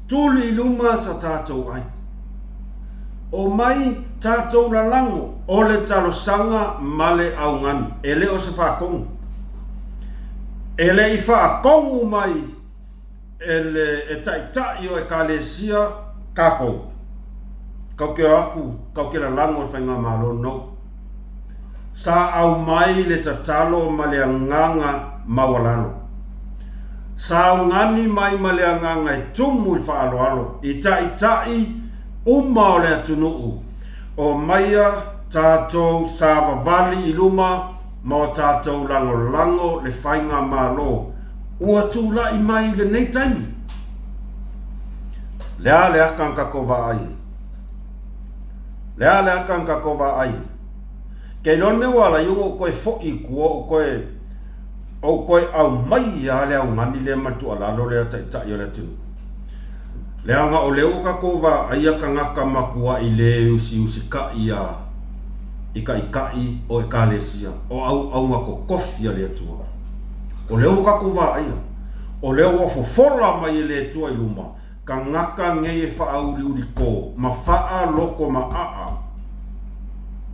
tuli i luma sa tatou ai. Omai tatou lalago o le talosaga ma le augani, e le o se faatonu. E le i faatonu mai e le e taitai o Ekalesia tatou, kau ke o atu, kau ke lalago i le faigamalo no. Sa aumai le tatalo ma le agaga maualalo. Sa augani mai ma le agaga e tumu i le faaaloalo i taitai uma o le atunuu. Omaia tatou savavali i luma ma o tatou lagolago le faigamalo ua tulai mai i lenei taimi. Le a le aka na tatou vaai ai? Le a le aka na tatou vaai ai? Ke iloa le mea ua ala ai ua ou toe foi i tua ou toe ou toe aumai lava le augani lea ma le tuualalo lea a Taitai o le atunuu. Leaga o lea ua tatou vaaia tagata matuai le usiusitai a i taitai o Ekalesia, o auauna totofi a le Atua. O lea ua tatou vaaia, o lea ua fofola mai e le Atua i luma tagata nei e faauliuliko ma faaloto maaa,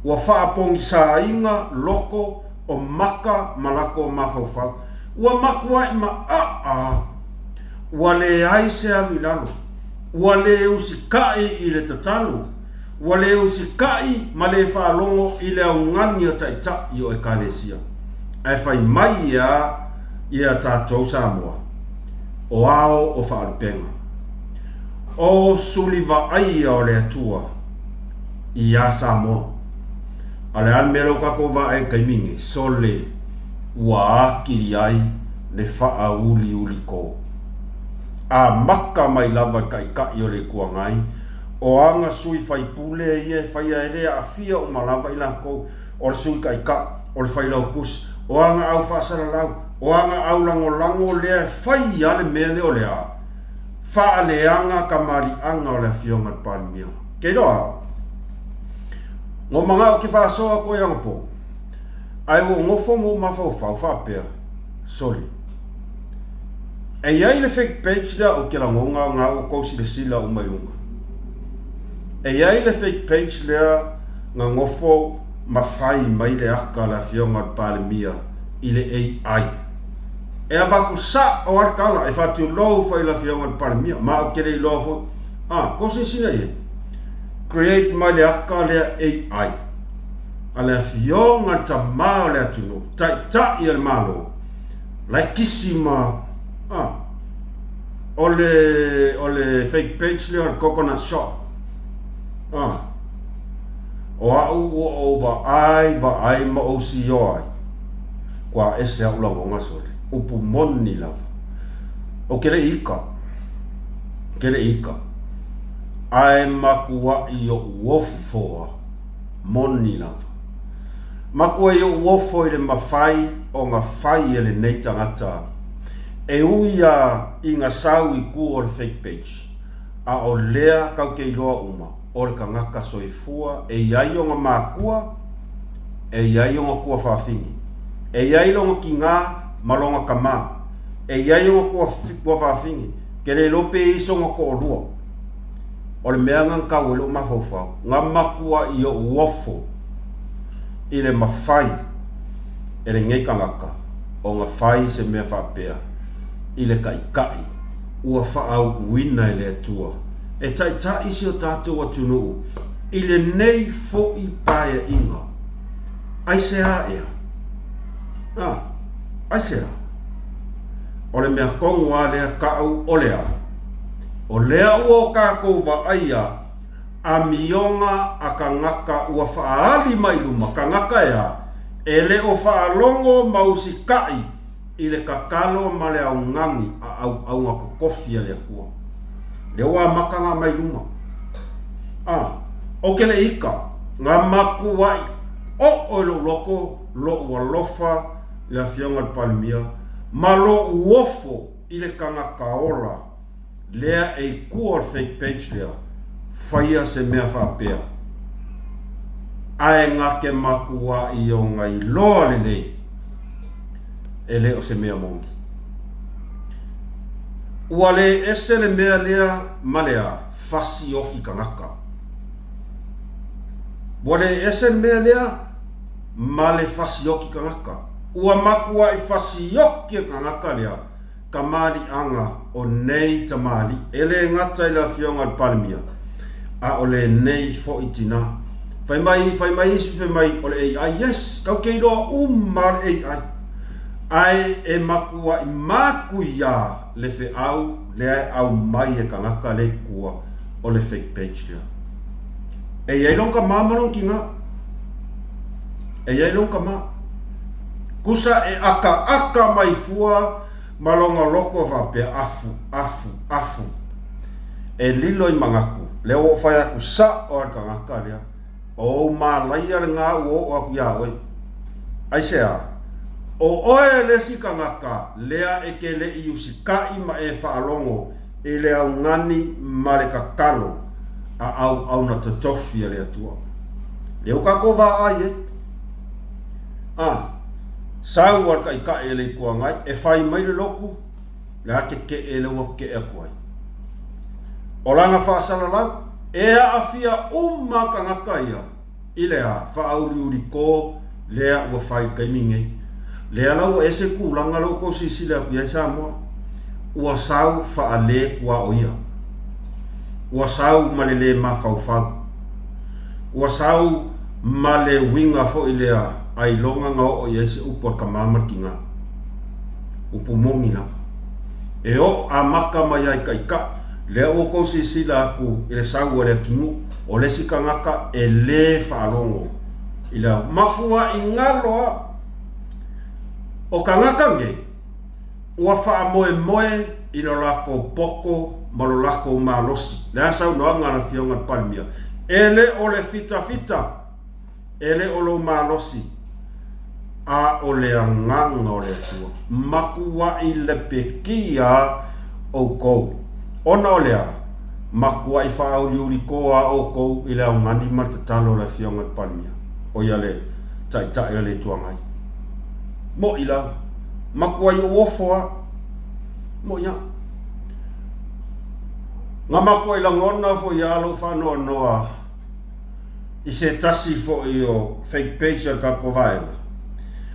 ua faapogisaina loto o maka ma latou mafaufau. Ua matuai maaa, ua leai se alu i lalo, ua le usitai i le tatalo, ua le usitai ma le faalogo i le augani a taitai o Ekalesia. Ae fai mai ea ia tatou Samoa, o ao o faalupega, o suli vaaia o le Atua iā Samoa. A o le a le mea lea ua tatou vaai i le taimi lenei? Sole, ua atili ai le faauliuliko. Amata mai lava i le Taitai o le Itu Agai, o ana sui faipule ia e faia e le aafia uma lava i latou, o le Sui Taitai, o le Failautusi, o ana au faasalalau, o ana au lagolago lea e fai lava le mea lea o le a? Faaleaga tamaliiaga o le Afioga i le Palemia. Ke iloa au? Na ou manao ou te faasoa atu ai anapo, ae ua ou nofo ma ou mafaufau faapea, Sole, e i ai le fake page lea ou te lagona o na ua tou silasila uma i luga. E i ai le fake page lea na nofo ma fai mai le ata a le Afioga i le Palemia i le AI. E avatu sao lava le tala, e faatulou foi i le Afioga i le Palemia, ma ou te le iloa foi. A, tou silasila i ai. Create mai le ata lea AI a le Afioga i le Tama o le atunuu, Taitai o le Malo, la e kisi ma, a, o le, o le fake page lea o le coconut shop. A, o au ua ou vaai, vaai ma ou sioa ai, kua ese a'u lagona sole, upu moni lava. Ou te le i ika, ke le i ika, ae matua'i o'u ofo a, moni lava. Matua i o'u ofo i le mafai o na fai e lenei tagata e ui a i na sau i tua o le fake page, a o lea kau te iloa uma o le tagata soifua e i ai ona makua, e i ai ona tuafafine, e i ai lona tinā ma lona tamā, e i ai ona tuafafine, ke le iloa pe i ai sona toalua. O le mea na tau ai lou mafaufau, na matua i o'u ofo i le mafai e lenei tagata ona fai se mea faapea i le taitai ua faaauuina e le Atua e taitai si o tatou atunuu i lenei foi paeaiga. Aisea ea? A, aisea? O le mea tonu lava lea taʻu o le a? O lea ua o tatou vaaia amioga a tagata ua faaali mai luma, tagata e a? E le o faalogo ma usitai i le tatalo ma le augani a auauna totofi a le Atua. Lea ua amata ona aumai luma. A, ou te le ika, na matuai oo i lou loto lou alofa i le Afioga i le Palemia ma lou ofo i le tagata ola lea e i tua o le fake page lea, faia se mea faapea. Ae na te matuai ona iloa lelei e le o se mea moni. Ua le ese le mea lea ma le a fasioti tagata. Ua le ese le mea lea ma le fasioti tagata. Ua matuai fasioti le tagata lea Tamaliiaga o nei tamalii, e le gata i le Afioga i le Palemia, a o lenei foi tina. Fai mai, fai mai isi fai mai o le AI, yes, kau te iloa uma le AI, ae e matuai matuia le feau lea e aumai e tagata lea i tua o le fake page lea. E i ai lona tama ma lona tina. E i ai lona tama. Kusa e akaaka mai fua ma lona loko e faapea, Afu, afu, afu. E lilo i manatu, lea ua ou fai atu sao lava i le tagata lea. O ou malaia lena ua oo atu iā oe. Aisea? O oe le isi tagata lea e te le i usitaʻi ma e faalogo i le augani ma le tatalo a auauna totofi a le Atua. Lea ua tatou vaai ai. A, sau a le Taitai a le Itu Agai e fai mai le lotu, le a tetee lea ua tetee atu ai. O lana faasalalau, e aafia uma tagata ia i le a faauliuli kō lea ua fai i le taimi nei. Lea la ua ese tulaga lea ua tou silasila atu i ai Samoa. Ua sau faale tuaoia. Ua sau ma le lē mafaufau. Ua sau ma le uiga foi lea ailoga na oo i ai se upu a le tama ma le tinā. Upu moni lava. E oo amata mai ai taitai, lea ua tou silasila atu i le sau a le atunuu, o le isi tagata e lē faalogo i le ao. Matuaʻi galo a! O tagata nei, ua faamoemoe i lo latou poto ma lo latou malosi. Le a saunoaga a le Afioga i le Palemia? E le o le fitafita. E le o lou malosi, a o le agaga o le Atua. Matuaʻi lepekia ʻoukou, ona o le a? Matuaʻi fāuliuli koa ʻoukou i le augani ma le tatalo a le Afioga i le Palemia, ʻo ia le Taitai o le Itu Agai. Moʻi lava. Matuai ou ofo a. Moʻi a. Na matuai lagona foi a lou faanoanoa i se tasi foi o fake page a le tatou vaega,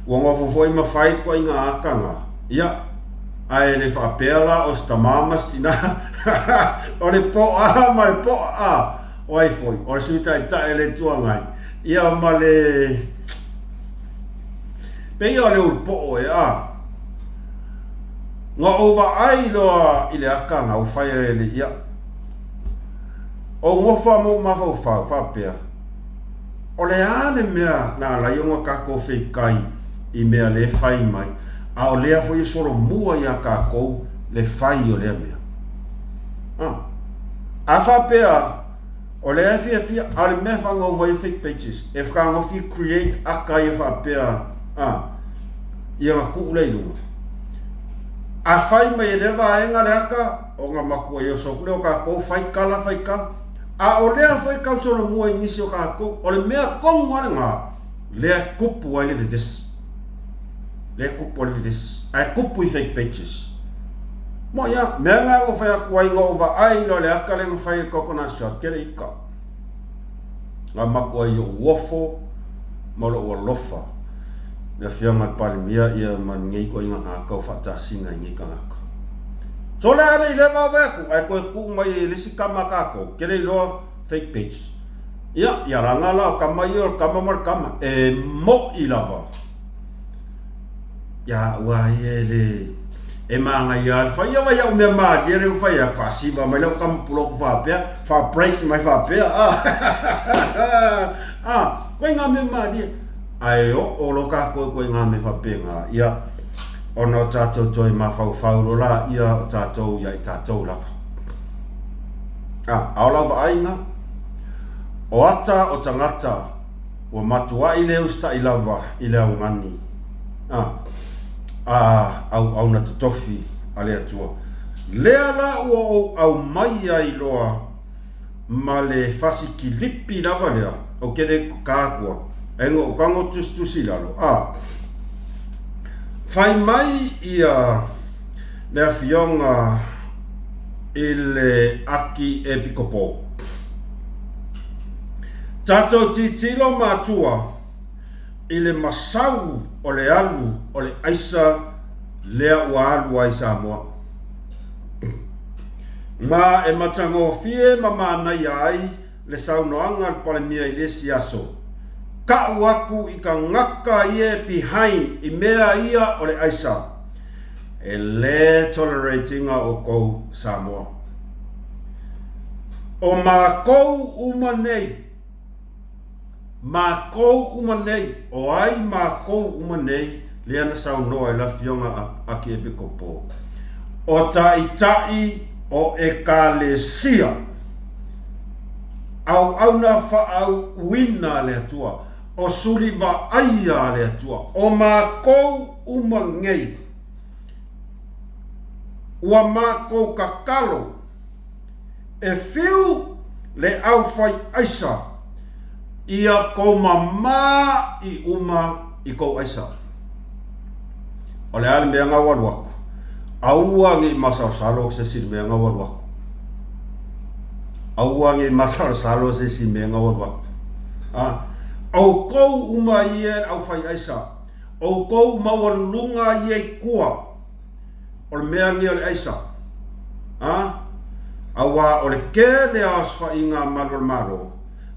ua nofo foi ma fai le ituaiga ata na, ia, ae le faapea la o se tama ma se tina, o le poa ma le poa, a, o ai foi, o le Sui Taitai o le Itu Agai, ia ma le, pei o le ulu poo ea, a. Na ou vaai loa i le ata na ua fai e le, ia, Ou nofo a ma ou mafaufau, faapea, O le a le mea na ala ai ona tatou feikai i mea le fai mai, a o lea foi e solomua iā tatou le fai o lea mea? A. A faapea, o lea e fiafia, a o le mea e faagau mai ai fake pages, e fetagofi create ata ia faapea, a, ia ona tuu lea i luga. A fai mai e lea vaega le ata, Ona matua i oso atu lea o tatou, fai tala, fai tala. A o lea foi e tau solomua i nisi o tatou, o le mea tonu lava lena, lea e tupu ai le vevesi. Lea e tupu ai le vevesi. Ae tupu i fake pages. Moʻi lava, mea lena na ou fai atu ai, na ou vaai loa i le ata lea na fai e le Coconut Shop, kele ika. Na matua i ou ofo ma lou alofa i le Afioga i le Palemia ia ma lenei ituaiga tagata ua faatasina i nei tagata. So le a le i leva ave atu ae toe tuu mai e le isi tama a tatou, ke le iloa fake page. Ia, ia laga la o tama ia o le tama ma le tama, e moʻi lava. Ia ua ia e le e manaia le fai ia vai au mea malie le fai a faasiva mai lau tama puloku faapea fa break mai faapea a a koe ngā mea malie ae oo lo kākou koe ngā mea faapena ia ona o tātou toe mafaufau lo la ia o tātou ia i tātou lava a ao lau vaaiga o ata o tagata Ua matuai le usitaʻi lava i le augani a a auauna totofi a le Atua. Lea la ua ou aumai ai loa ma le fasi kilipi lava lea, ou te le ka atua, ae na ou tago tusitusi i lalo, a fai mai ia le afioga i le Aki Epikopo. Tatou titilo matua i le masau o le alu o le aisa lea ua alu ai Samoa. Ma e matagofie ma manaia ai le saunoaga a le Palemia i le isi aso, Ka'u aku i ka gaka ie behind i mea ia o le aisa. E le tolerate ina oukou Samoa. O makou uma nei. Makou uma nei, o ai makou uma nei lea na saunoa i le Afioga a Akiepikopo, o Taitai o Ekalesia, auauna faauuina a le Atua, o suli vaaia a le Atua, o makou uma nei, ua makou tatalo, E fiu le aufai aisa ia kou mamā i uma i kou aisa. O le a le mea gau alu aku? Aua nei masalosalo se isi mea gau alu aku. Aua nei masalosalo se isi mea gau alu aku. A, ʻoukou uma ia e le aufai aisa, ʻoukou maualuluga ia i kua, O le mea nei o le aisa, a, auā o le kele a osofaiga a malu o le Malo,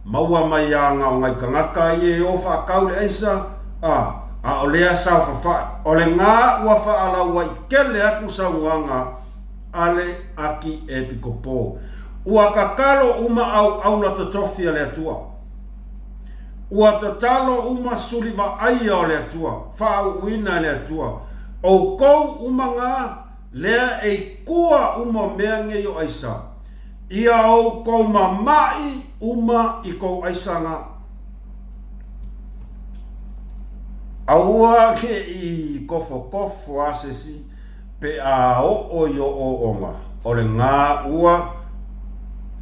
maua mai aga o ngai tagata ia e o faatau le aisa, a, a o lea saofafai, o le ga ua faalauaitele atu saunoaga a le Akiepikopo. Ua tatalo uma auauna totofi a le Atua. Ua tatalo uma suli vaaia o le Atua, faauuina e le Atua, oukou uma ga lea e i kua uma o mea nei o aisa, ia oukou mamaʻi uma i kou aisa ga. Aua ne i kofokofo a sesi pe a oo i ooonga o le ga ua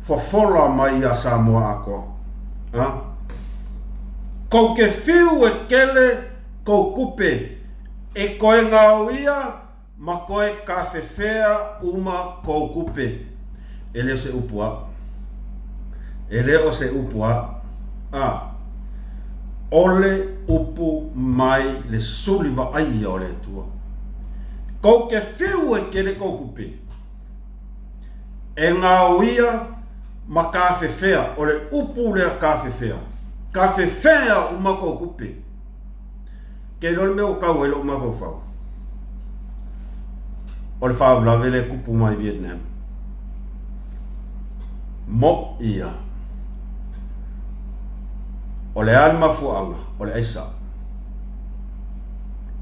fofola mai iā Samoa atoa. A. Kou ke fiu e kele kou kupe e koe gaoia ma koe kafefea uma kou kupe. E le o se upu aʻu. E le o se upu aʻu. A. ʻOle upu mai le suli vaaia o le Atua. Kou ke fiu e kele kou kupe. E gaoia ma kafefea, o le upu lea kafefea. Kafefea uma kou kupe. Ke iloa le mea ua kau ai loʻu mafaufau, o le faalavelave lea e kupu mai Vietnam. Moʻi ia. O le a le mafuaaga? O le aisa.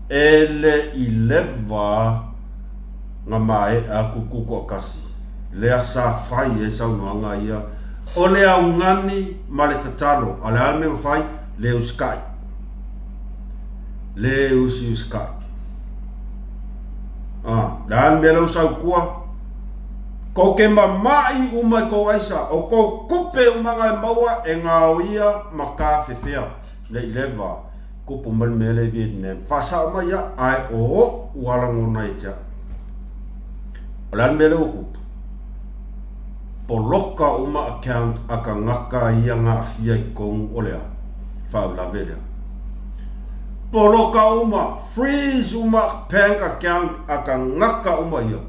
E le i leva na maeʻa atu Tutoatasi, lea sa fai ai saunoaga ia, o le augani ma le tatalo, a o le a le mea na fai? Le usikai. Le usiusikai. A, le a le mea lea ua sautua? Kou ke mamaʻi uma i kou aisa, o kou kupe umaga e maua e gaoia ma kafefea. Nei leva, kupu mai le mea lea i Vietnam. Faasao mai ia, ae o oʻu a lagona ia te aʻu. O le a le mea lea ua kupu? Poloka uma account a tagata ia na aafia i totonu o le a? Faalavelave lea. Poloka uma, freeze uma bank account a tagata uma ia.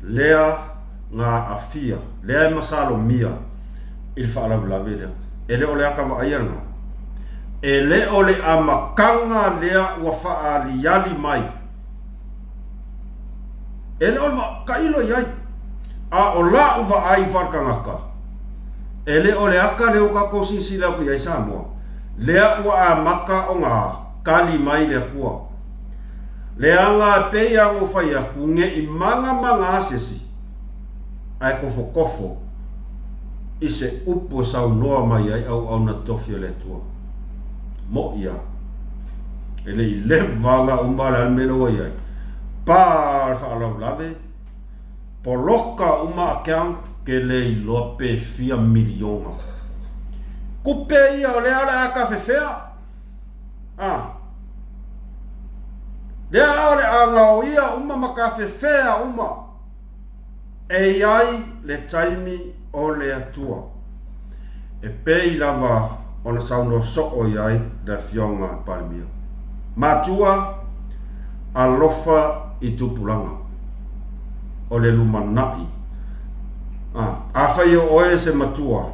Lea na aafia, lea e masalomia i le faalavelave lea. E le o le ata vaaia lena. E le o le amataga lea ua faaliali mai. E le o le tailo i ai. A o la'u vaai faaletagata, e le o le ata lea ua tatou silasila atu i ai Samoa, lea ua amata ona tali mai le Atua. Leaga e pei lava ona ou fai atu, ne i magamagā se isi, ae tofotofo i se upu e saunoa mai ai auauna tofi o le Atua. Moʻi lava. E le i leva aga uma le a le mea lea ua i ai. Pa le faalavelave, poloka uma account, ke le iloa pe fia miliona. Kupe ia o lea o le a kafefea. Ah. Lea o le a gaoia uma ma kafefea uma. E i ai le taimi o le Atua e pei lava ona saunoa soo i ai le Afioga a le Palemia. Matua, alofa i tupulaga o le lumanai. A, afai o oe se matua,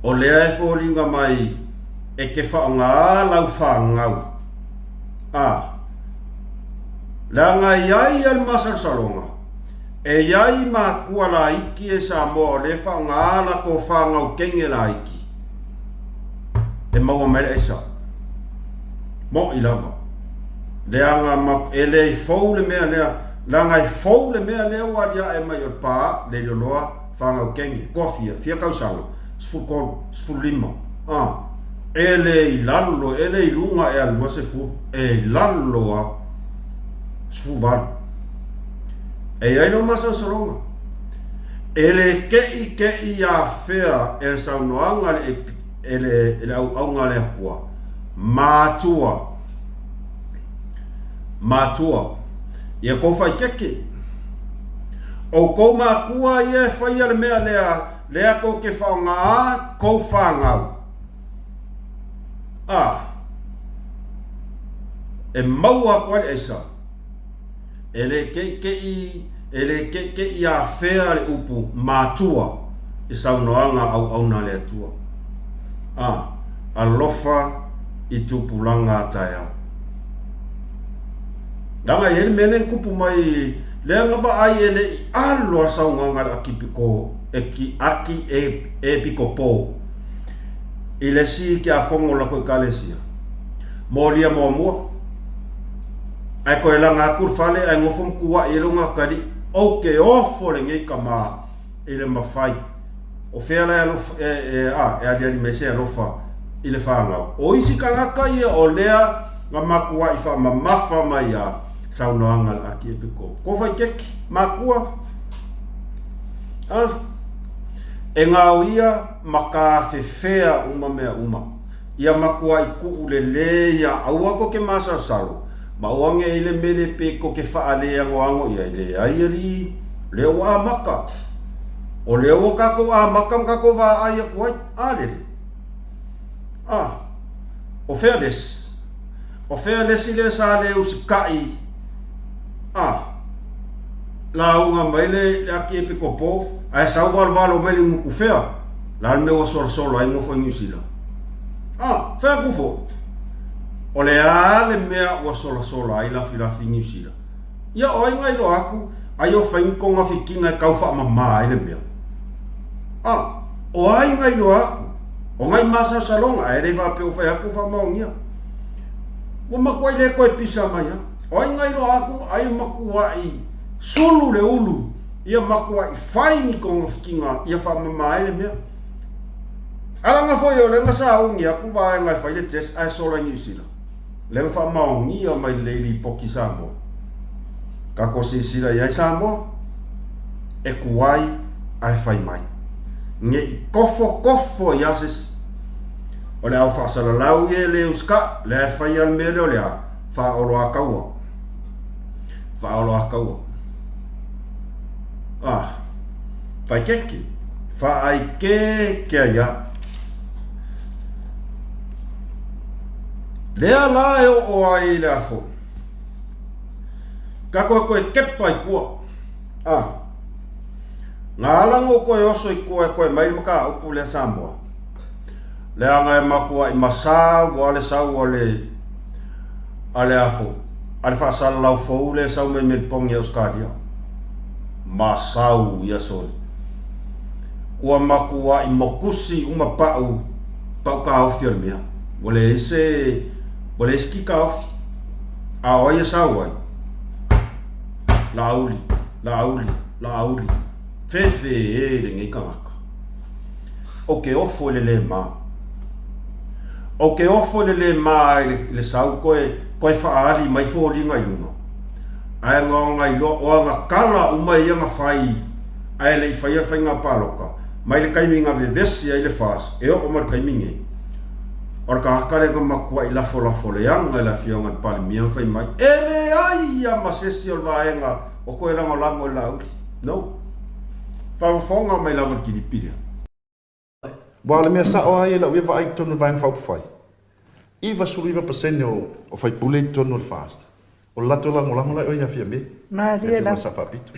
o lea e foliga mai e ke faogā lau fanau. A, Leaga e i ai ia le masalosaloga, e i ai makua laiti e Samoa o lea e faaaoga a latou fanau teine laiti. E maua mai le aisa. Moʻi lava. Leaga ma, e le fou le mea lea, leaga e fou le mea lea ua aliae mai o le pā, le loloa, fanau kenge, kua fia, fia tausaga, 13, 15, a, e le i lalo, e le i luga e alu 20, e i lalo a 18. E i ai lou masalosaloga, e le keʻikeʻi afea e le saunoaga le e le, e le auauna a le Atua, matua, matua, ia kou faikeke. Oukou makua ia e faia le mea lea, lea kou te whaonga kou whāngau. A, e maua aku ai le aisa. E le keʻikeʻi, e le keʻikeʻi afea le upu matua i saunoaga auauna a le Atua. A, alofa i tupulaga a taeao. Leaga e i ai le mea lea na tupu mai, lea na vaai e le i alo a saunoaga a le Akipiko, e ki, Aki e, Epikopo i le isi tiakono o le latou Ekalesia. Molia muamua. Ae toe laga atu le fale ae nofo ma tuaʻi ai lona atalii, Ou te ofo lenei tama i le mafai. O fea la e alofa, e, e, a, e aliali mai se alofa i le fanau. O isi tagata ia o lea na matuaʻi faamamafa mai a saunoaga a le Akiepikopo. Ko Faiteki, makua, a, e gaoia ma kafefea uma mea uma. Ia makuaʻi kuʻu lelei ia aua ko ke masalosalo, ma aua ne i le mele pe ko ke faaleagoago ia i leai alii, lea ua amata. O lea ua kakou amata ma kakou vaai aku ai, a lele. A, o fea lesi? O fea lesi lea sa le usikaʻi, a, lauga mai le, le aki epikopo, ae sau valovalo mai le gutu fea? La le mea ua solasolo ai nofo i Niu Sila. A, fai atu foi, o le a le mea ua solasola ai Lafilafi i Niu Sila? Ia o ai na iloa atu, ai o fai ni togafitiga e tau faamama ai le mea. A, o ai na iloa atu? O nai masalosaloga, ae le faapea ua fai atu ua faamaonia. Ua matuai le toe pisa mai lava. O ai na iloa atu, ai o matuai sulu le ulu ia matuai fai ni togafitiga ia faamama ai le mea. Alaga foi o lea na sauni atu vaega e fai le test ae sola i Niu Sila. Lea na faamaonia mai lelei lipoti Samoa. Tatou silasila i ai Samoa, e tuai ae fai mai. Ne i kofokofo ia se isi. O le ao faasalalau ia e le usitaʻi, lea e fai a le mea lea o le a, faaoloataua. Faaoloataua. Ah, faikeke. Faaikeke ai a. Lea la e oo ai i le afo. Ka koe koe kepa i kua. Ah. Ngā ala ngō koe oso i kua e koe mai ma ka upu lea Samoa. Leaga e makuaʻi masā ua le sau a le a le afo a le faasalalau fou lea e sau mai Melbourne i Ausetalia. Masau ia sole. Ua makuaʻi mokusi uma paʻu paʻu kaofi o le mea. Ua leai se ua leai se ki kaofi. A o ai e sau ai? Laauli, Laauli, Laauli. Fefe e lenei tagata. Ou te ofo i le lē mā. Ou te ofo i le lē mā i le, i le sau koe, koe whaali mai foliga i luga. Ae nga iloa, o ana kala uma ia na whai, ae le i whaia whainga pāloka, mai le taimi na vevesi ai le FAS, e oo mai le taimi nei. O le tagata lea na matuai lafolafo leaga i le afioga i le Palemia ma fai mai, e leai ia ma se isi o le vaega o toe lagolago i le Laauli. No. Faafofoga mai lava le kilipi lea.
Aua o le mea sao lava ia i lau ia vaai i totonu o le Vaega Faaupufai, 99 pasene o faipule i totonu o le FAST, o le latou lagolago la i o ia Fiame, le Afioga i le Sao Faapito.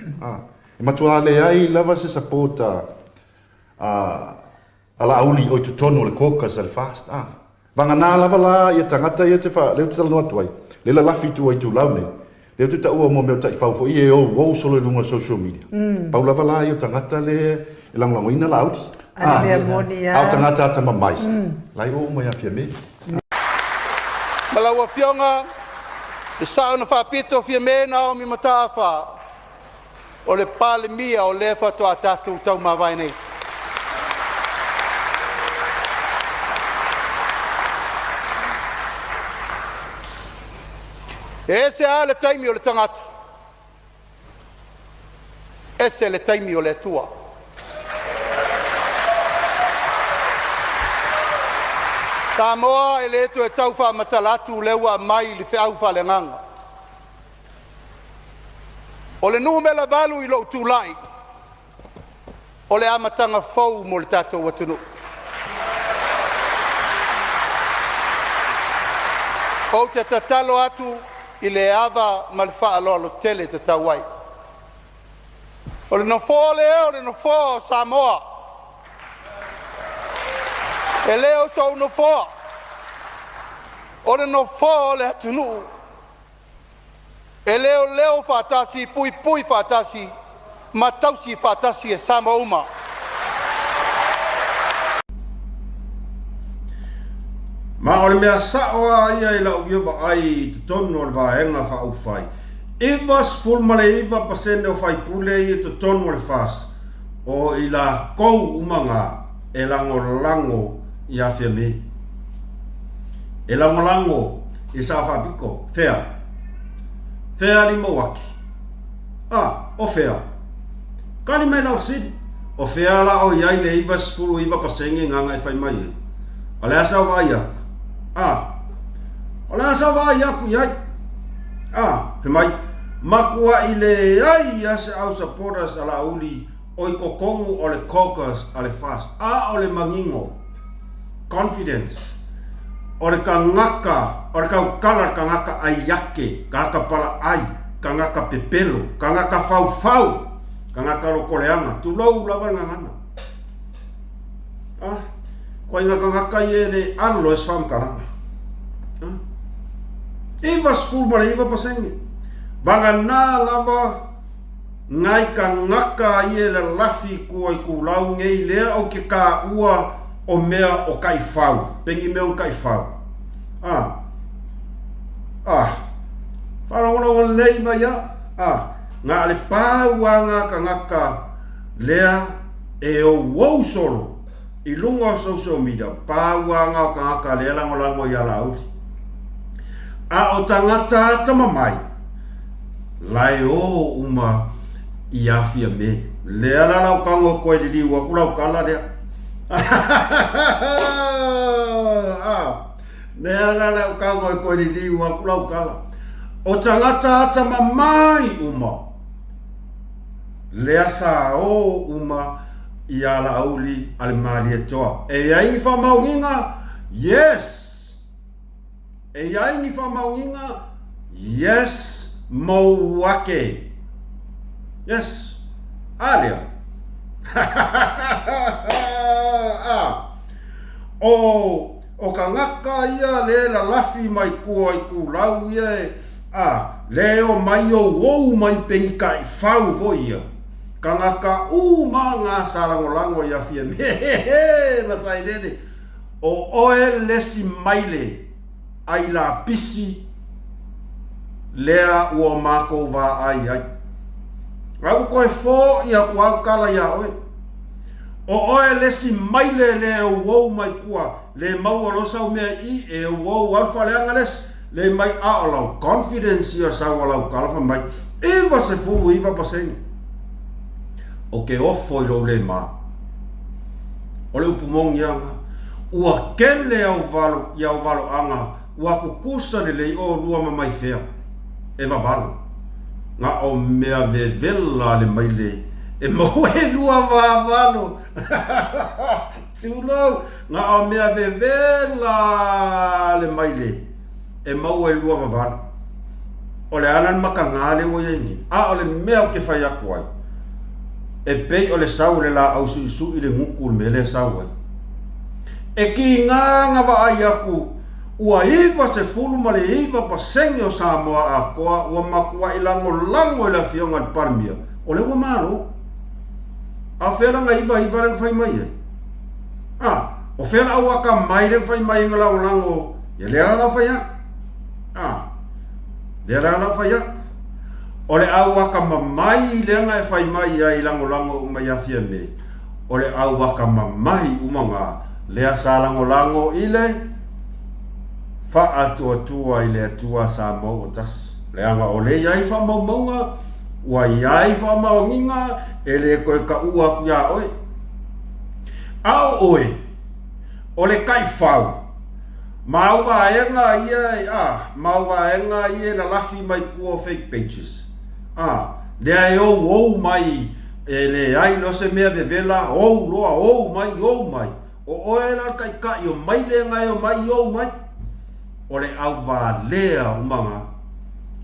E matua leai lava se support a a Laauli o i totonu o le caucus a le FAST, a. Vagana lava la ia tagata ia ou te wha, lea ou te talanoa atu ai, lea lalafi i tua i itulau nei, lea ou te taua mo mea o taifau foi e ouou solo i luga o social media. Pau lava la ia o tagata lea e lagolagoina Laauli.
A le mea moni
A o
lava.
tagata atamamai, la e o uma ia Fiamē.
Ma lau Afioga le Sao na Faapito Fiame Naomi Mataafa, o le Palemia o lea faatoa tatou taumavae nei. E ese lava le taimi o le tagata, ese le taimi o le Atua. Samoa e le toe tau faamatala atu lea ua aumai le feau faaleagaga. O le numera 8 i lou tulai, o le amataga fou mo le tatou atunuu. Ou te tatalo atu i le ava ma le faaaloalo tele e tatau ai. O le nofoa lea o le nofoa o Samoa. E le o sou nofoa, o le nofoa o le atunuu e leoleo faatasi, puipui faatasi ma tausi faatasi e Samoa uma.
Ma o le mea sa'o lava ia i lau ia vaai i totonu o le Vaega Faaupufai, 99% o faipule ia i totonu o le FAST, o i lakou uma na e lagolago ia Fiame. E lagolago i Sao Faapito. Fea? Fea alii Mauaki? A, o fea? Tali mai lau fesili. O fea la o i ai le 99% gana e fai mai ai? O le a sau vaai atu? A, o le a sau vaai atu i ai? A, fai mai, matuai leai a se au supporters a Laauli o i totonu o le caucus a le FAST. A o le manino, confidence, o le tagata, o le tautala le tagata ai ake, tagata palaai, tagata pepelo, tagata faufau, tagata lokoleaga, tulou lava le gagana. Ah, koaiga tagata ia e le alo e se faamatalaga. Ah, 99%. Vagana lava Ngai kangaka ia e lalafi i kua i kulau ngei lea o ke kaua o mea o kaifau, pengi mea o kaifau. A, a, faalogologo lelei mai a, a, nga le pau a nga kangaka lea e ouou solo i luga o social media, pau a nga o kangaka lea lagolago ia Laauli. A o tagata atamamai, lae o uma i Fiame. Lea la lau kago koe liliu aku lau kala lea. Lea la lau kago koe liliu aku lau kala. O tagata atamamai uma, lea sa o uma i Laauli a le Malietoa. E i ai ni faamaoniga? Yes! E i ai ni faamaoniga? Yes, mou ake. Yes. A lea. A. O, o kangaka ia le lalafi mai kua i kulau ia e, a, le o mai o ou mai pengi ka i fau fo ia. Kangaka u ma ngā sa lagolago ia Fiame. Masailele. O oe lesi maile ai lapisi lea ua makou vaai ai. A ua toe foʻi aku au kala iā oe. O oe lesi maile le ouou mai kua, le maua loa sau mea i i e ouou alu faaleaga lesi, le mai a o lau confidence ia sau a lau kala fai mai, 99%. O ke ofo i lou le ma. O le upu moni aga, ua kele au valo i au valoaga ua kukusa lelei olua ma mai fea, e vavalo. Nga o mea vevela le maile e maua e lua vavalo. Tulou, nga o mea vevela le maile e maua e lua vavalo. O le a la le makagā lea ua i ai nei? A o le mea ou te fai atu ai, e pei o le sau o le laau suʻisuʻi le gutu i le mea lea e sau ai. E kīgā na vaai aku ua 99% o Samoa atoa ua matuai lagolago i le Afioga i le Palemia, o lea ua malo. A o fea la na 99 lea na fai mai ai? A, o fea la au akamai lea ua fai mai ai na lagolago, ia lea la lau fai atu. A, lea la lau fai atu. O le au akamamai lea na e fai mai ai lagolago uma ia Fiame, o le au akamamai uma na lea sa lagolago i le faatuatua i le Atua Samoa ua tasi. Leaga o lea i ai faamaumauga, ua i ai faamaoniga, e le toe taua atu iā oe. A o oe, o le taifau, ma au vaega ia, a, ma au vaega ia e lalafi mai tua o fake pages, a, lea e ouou mai e leai loa se mea vevela, ou loa, ou mai, ou mai. O oe la le taitai o maile na e omai ou mai. O le auvalea uma na.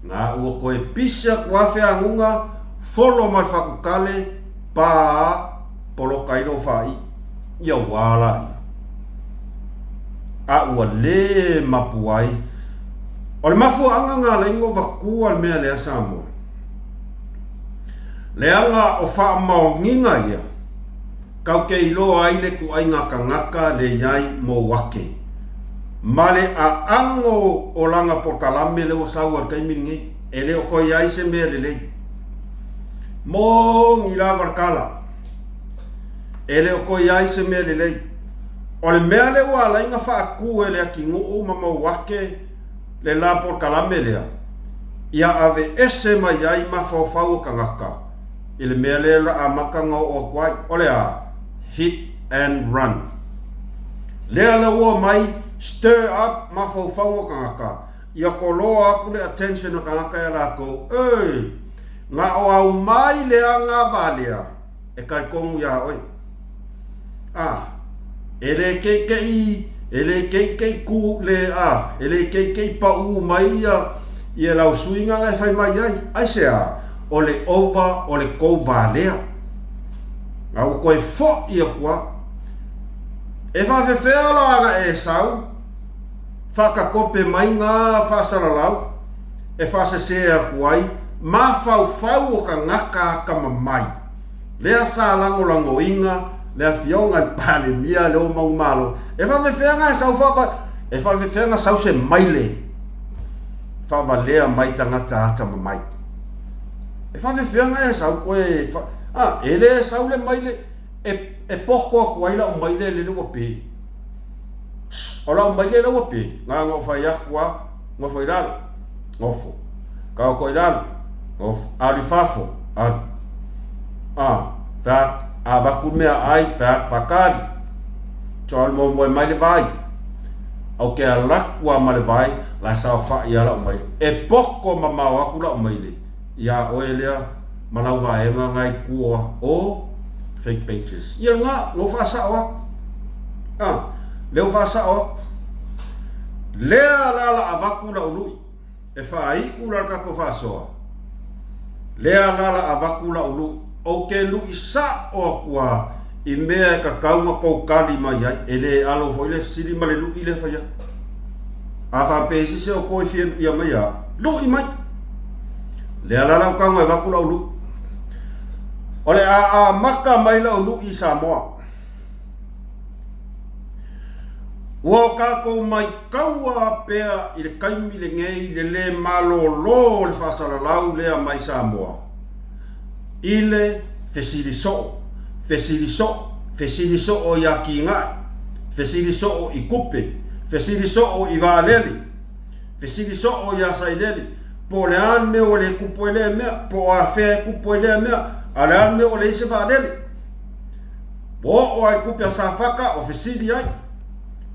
Na ua toe pisi atu a feaguga, folo ma le fatutale, pa, poloka ai lou faaiu. Ia ua la ia. A ua le mapu ai. O le mafuaaga na alai ona vatua le mea lea Samoa. Leaga o faamaoniga ia. Kau ke iloa ai le ituaiga kanaka le iai mou ake. Ma le aano o lana polokalame le ua sau a le taimi lenei, e le o toe iai se mea lelei. Moni lava le tala, e le o toe iai se mea lelei. O le mea le ua alai na faatu e le atinuu ma mou ake le la polokalame lea, ia aveese mai ai mafaufau o tagata, i le mea lea la amata na oo atu ai, o le a? Hit and run. Lea la ua omai, stir up mafaufauga o tagata, ia koloa atu le attention o tagata ia latou, Oi! Na o aumai leaga valea e talitonu iā oe. A, e le keikeʻi, e le keikeʻi ku le, a, e le keikeʻi paʻū mai ia, ia lau suiga na e fai mai ai. Aisea? O le ova o le kou valea. A ua toe foʻi aku a. E faafefea la ana e sau, faatakope mai na faasalalau, e faasesē aku ai mafaufau o tagata atamamai. Lea sa lagolagoina le afioga i le Palemia le Omau Malo e faafefea na sau faava e faafefea na sau se maile faavalea mai tagata atamamai. E faafefea na e sau koe fa, a, e le sau le maile e, e poko atu ai lau maile lele ua pe. O lau maile la ua pe, na ona ou fai atu a, Nofo i lalo. Nofo. Taoto i lalo. Nofo. Alu i fafo. Alu. A, fai atu. A avatu le mea ai, fai atu, whakaari. So alu moemoe mai le vai. Au ke alaku a ma le vai, la e saofai a lau maile. E poko mamao aku lau maile iā oe lea ma lau vaega ngai tua o fake pages. Ia nga, lo whaasao aku. A, leo whaasao aku. Lea la la avatu lau lui, e faaiu la le tatou faasoa. Lea la la avatu lau lui, ou te lui sa'o atu a i mea e tatau ona tou tali mai ai, e le alo foi le fesili ma le lui lea fai atu. A faapea isi se o kou e fia luia mai a, lui mai. Lea la lau tago e avatu lau lui. O le a amata mai lau lui i Samoa. Ua o tatou maitaua pea i le taimi lenei le lē malōlō o le faasalalau lea mai Samoa i le fesili soo, fesili soo, fesili soo i atinae, fesili soo i tupe, fesili soo i vaalele, fesili soo iā Sailele, po o le a le mea ua le tupu ai lea mea, po o afea e tupu ai lea mea, a o le a le mea ua leai se vaalele. Ua oo lava i tupe a Safata ua fesili ai.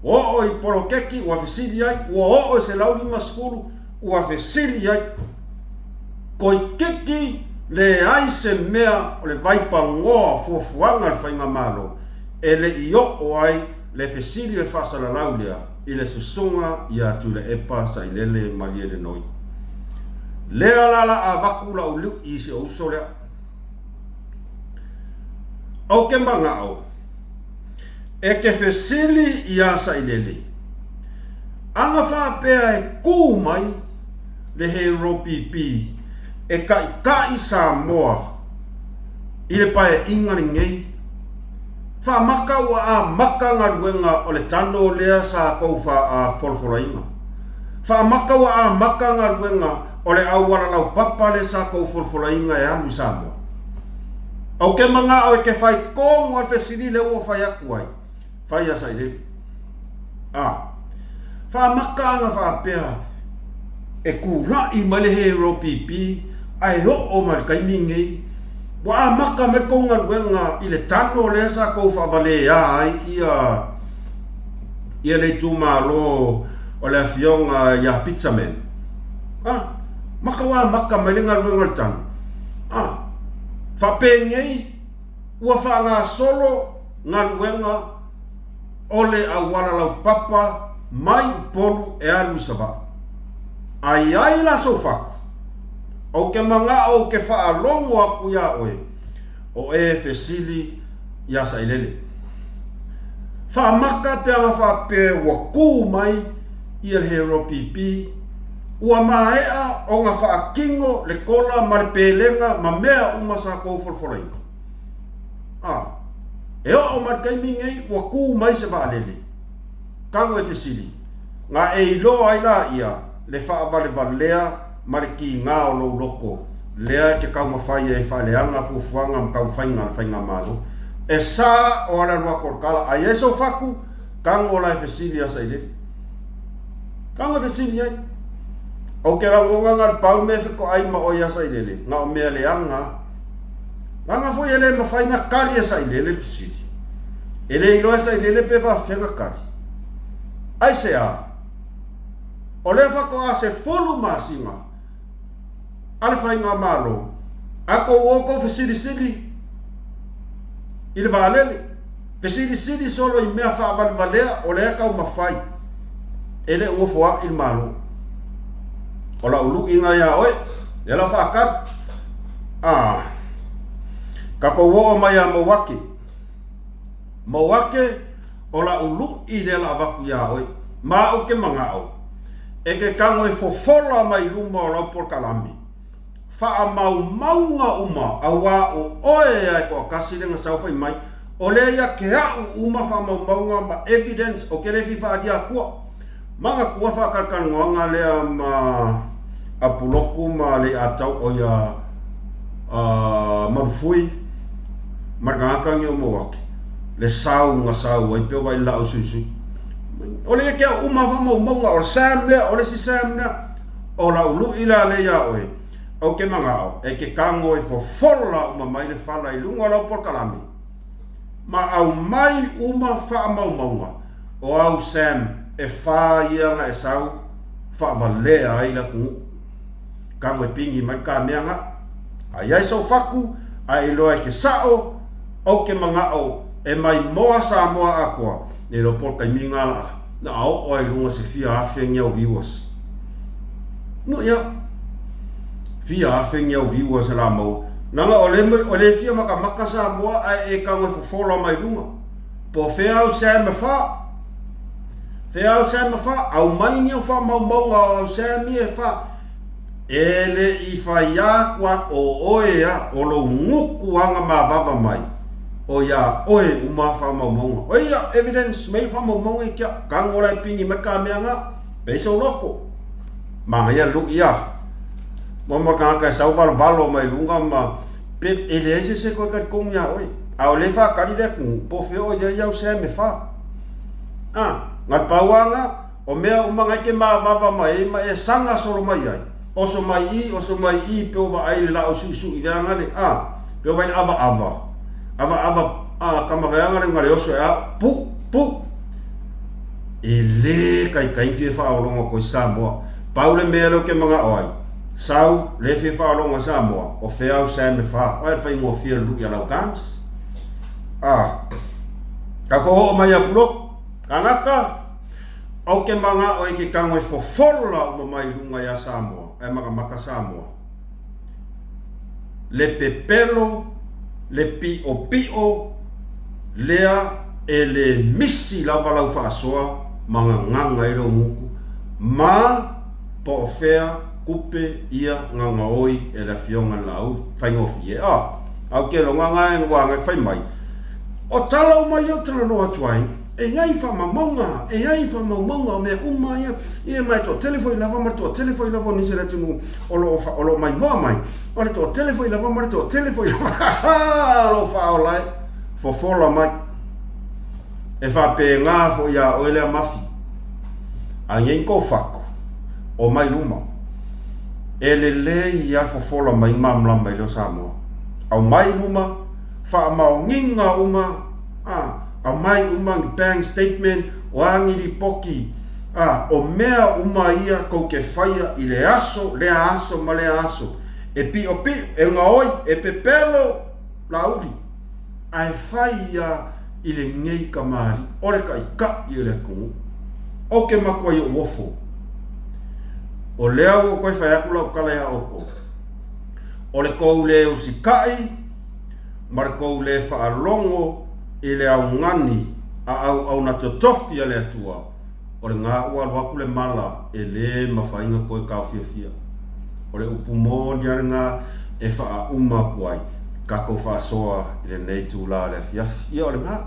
Ua oo i poloketi ua fesili ai. Ua oo i 150 ua fesili ai. Toeitiiti leai se mea o le vaipanoa o fuafuaga a le Faigamalo e le i oo ai le fesili o le faasalalau lea i le susuga ia Tuilaepa Sailele Malielegaoi. Lea la la avatu lau lui i si ou uso lea. Ou te manao e te fesili iā Sailele, ana faapea e kū mai le Hero PP e taʻitaʻi Samoa i le paeaiga lenei? Faamaka ua amata galuega o le tano lea sa tou faafolafolaina. Faamaka ua amata galuega o le auala laupapa lea sa tou folafolaina e alu i Samoa. Ou te manao e te fai tonu a le fesili lea ua fai atu ai. Fai ia Sailele. A. Faamaka ana faapea e tulai mai le Hero PP ae oo mai le taimi lenei ua amata mai tou galuega i le tano lea sa tou faavalea ai ia ia le itumalo o le afioga ia Pizza Man. A, maka ua amata mai le galuega o le tano. A, faapenei ua faagasolo galuega o le auala laupapa mai Upolu e alu i Savaii. A i ai la sou fatu, ou te manao ou te faalogo atu iā oe, o e fesili iā Sailele. Faamaka pe ana faapea ua kū mai ia le Hero PP, ua maea ona faatino le kola ma le pelega ma mea uma sa tou folafolaina. A, e oo mai le taimi nei ua kū mai se vaalele. Tago e fesili, Na e iloa ai laia le faavalevalea ma le kigā o lou loto lea e te taumafai ai e faaleaga fuafuaga ma taumafaiga a le Faigamalo? E sa o ale alu atu o le tala, a i ai sou fatu, tago la e fesili ia Sailele. Tago e fesili ai. Ou te lagona na le pau mea e fetoai ma oe ia Sailele, na o mea leaga a. Leaga foi e le mafai na tali e Sailele le fesili. E le iloa e Sailele pe faafefea na tali. Aisea? O lea faatoa 10 masina a le Faigamalo a tou o tou fesilisili i le vaalele, fesilisili solo i mea faavalevalea o lea e taumafai e le o nofoa'i le Malo. O lau lu'iga iā oe, lea la faatali. Ah, tatou oo mai ia Mauake. Mauake, o lau lu'i lea la avatu iā oe, ma ou te manao e te tago e fofola mai luma o lau polokalame, faamaumauga uma auā o oe a e toatasi le na sau fai mai, o lea ia te a'u uma faamaumauga ma evidence, ou te le fia faaalia atua. Manatua faatalatalanoaga lea ma Apulotu ma Leiatau o ia Malufui ma le tagata nei o Mauake, le sau na sau ai pei o Vailaau Suisui. O le ia te au uma faamaumauga, o le Sam lea, o le isi Sam lea, o lau lui la lea ia oe, ou te manao e te tago e fofola uma mai le fala i luga o lau polokalame, ma aumai uma faamaumauga o au Sam e fa ia na e sau faavalea ai le atunuu. Tago e pigi mai le kamea ga. A iai sou fatu, a e iloa e ke sao, ou ke manao e mai moa Samoa atoa, ne iloa po o le taimi ga la na a oo ai i luga se fia afe ni au viewers. No ia, fia afe ni au viewers la maua. Leaga o le, o le fia makamaka Samoa ae e tago e fofola mai luga. Po o fea au Sam e fa? Fea au Sam e fa? Aumai ni au faamaumauga o au Sam ia e fa. E le i fai atu a o oe a o lou gutu aga mavava mai o iā oe uma faamaumauga. O ia evidence mai faamaumauga i kia tago la e pigi mai ka mea nga pei sou loko. Manaia luʻi a. Mo mo tagata e sau valovalo mai luga ma pe e leai se se toe talitonu iā oe. A o le whakari le atunuu, po o fea o iai au Sam e fa. A, na pau anga, O mea uma ngai ke mavava mai ai ma e saga solo mai ai, oso mai i, oso mai i, pe o vaai le laau suʻisuʻi veaga le, a, pe o vai le avaava, avaava, a, kama veaga le nga le oso e ao, pu, pu. E lē kaikai fia faaologo atu ai Samoa. Pau le mea lea ou te manao ai, sau le fia faaologo ai Samoa, o fea au Sam e fa, oe le faigofie o le luʻi a lau gums. A, tatou oo mai ia Puloku, Tagata, Ou te manao e ke tago e fofola uma mai luga iā Samoa, ae makamaka Samoa. Le pepelo, le piʻopiʻo, lea e le misi lava lau faasoa ma gagaga ai lou gutu, ma po o fea kupe ia gagaoi e le Afioga i le Laauli. Faigofie, a, au ke loga gae ua agai fai mai. O tala uma ia ou talanoa atu ai, e i ai faamaumauga, e i ai faamaumauga o mea uma ia, ia ma e toatele foi lava ma le toatele foi lava o nisi o le atunuu o lo o, o lo o maimoa mai, o le toatele foi lava ma le toatele foi lava o lo o faaola ai, fofola mai. E faapena foi iā oe lea mafi. A i ai ni kou fatu, omai luma. E lelei lava le fofola mai malamalama i leo Samoa. Aumai luma, faamaoniga uma, a, aumai uma ni bank statement, o a ni lipoti, a, o mea uma ia tou te faia i le aso, lea aso ma lea aso. E piʻopiʻo, e gaoi, e pepelo Laauli, ae fai ia i lenei kamaliʻi, o le taʻitaʻi o le atunuu. Ou te matua i oʻu ofo. O lea ua ou toe fai atu lau tala iā ʻoukou, o le tou lē usitaʻi ma le tou lē faalogo i le augani a auauna totofi a le Atua, o lena ua alu atu le mala e lē mafai ona toe taofiofia. O le upu moni lava lena e faauma atu ai tatou faasoa i lenei itula o le afiafi. Ia o lena.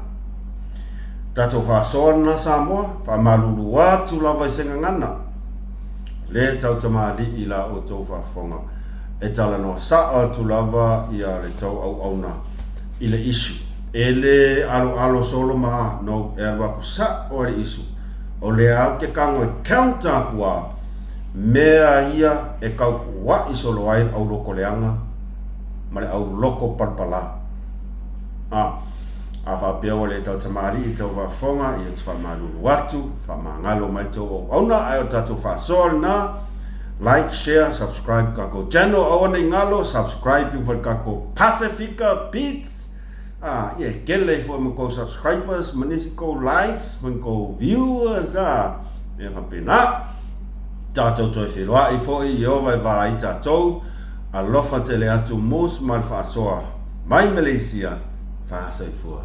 Tatou faasoa lena Samoa, faamalulu atu lava i se gagana. Le tautamalii i la outou faafofoga e talanoa sao atu lava ia le tou auauna i le issue. E le aloalo solo ma no e alu atu sao i le issue. O lea ou te tago e counter atu a mea ia e tautua'i solo ai le auloko leaga ma le auloko palapala. A, a faapea ua le tautamalii i tou faafofoga, ia te faamalulu atu, faamagalo mai le tou auauna, ae o le tatou faasoa lena, like, share, subscribe tatou channel, aua ne i galo, subscribe ifo i le tatou Pasifika Beats, a, ia e tele ifo ma tou subscribers, ma nisi tou likes, ma ni tou viewers, a, mea faapena. Tatou toe feiloai foi, Ieova e va ai tatou, alofa tele atu, mus ma le faasoa. Mai Malaysia, faasoifua.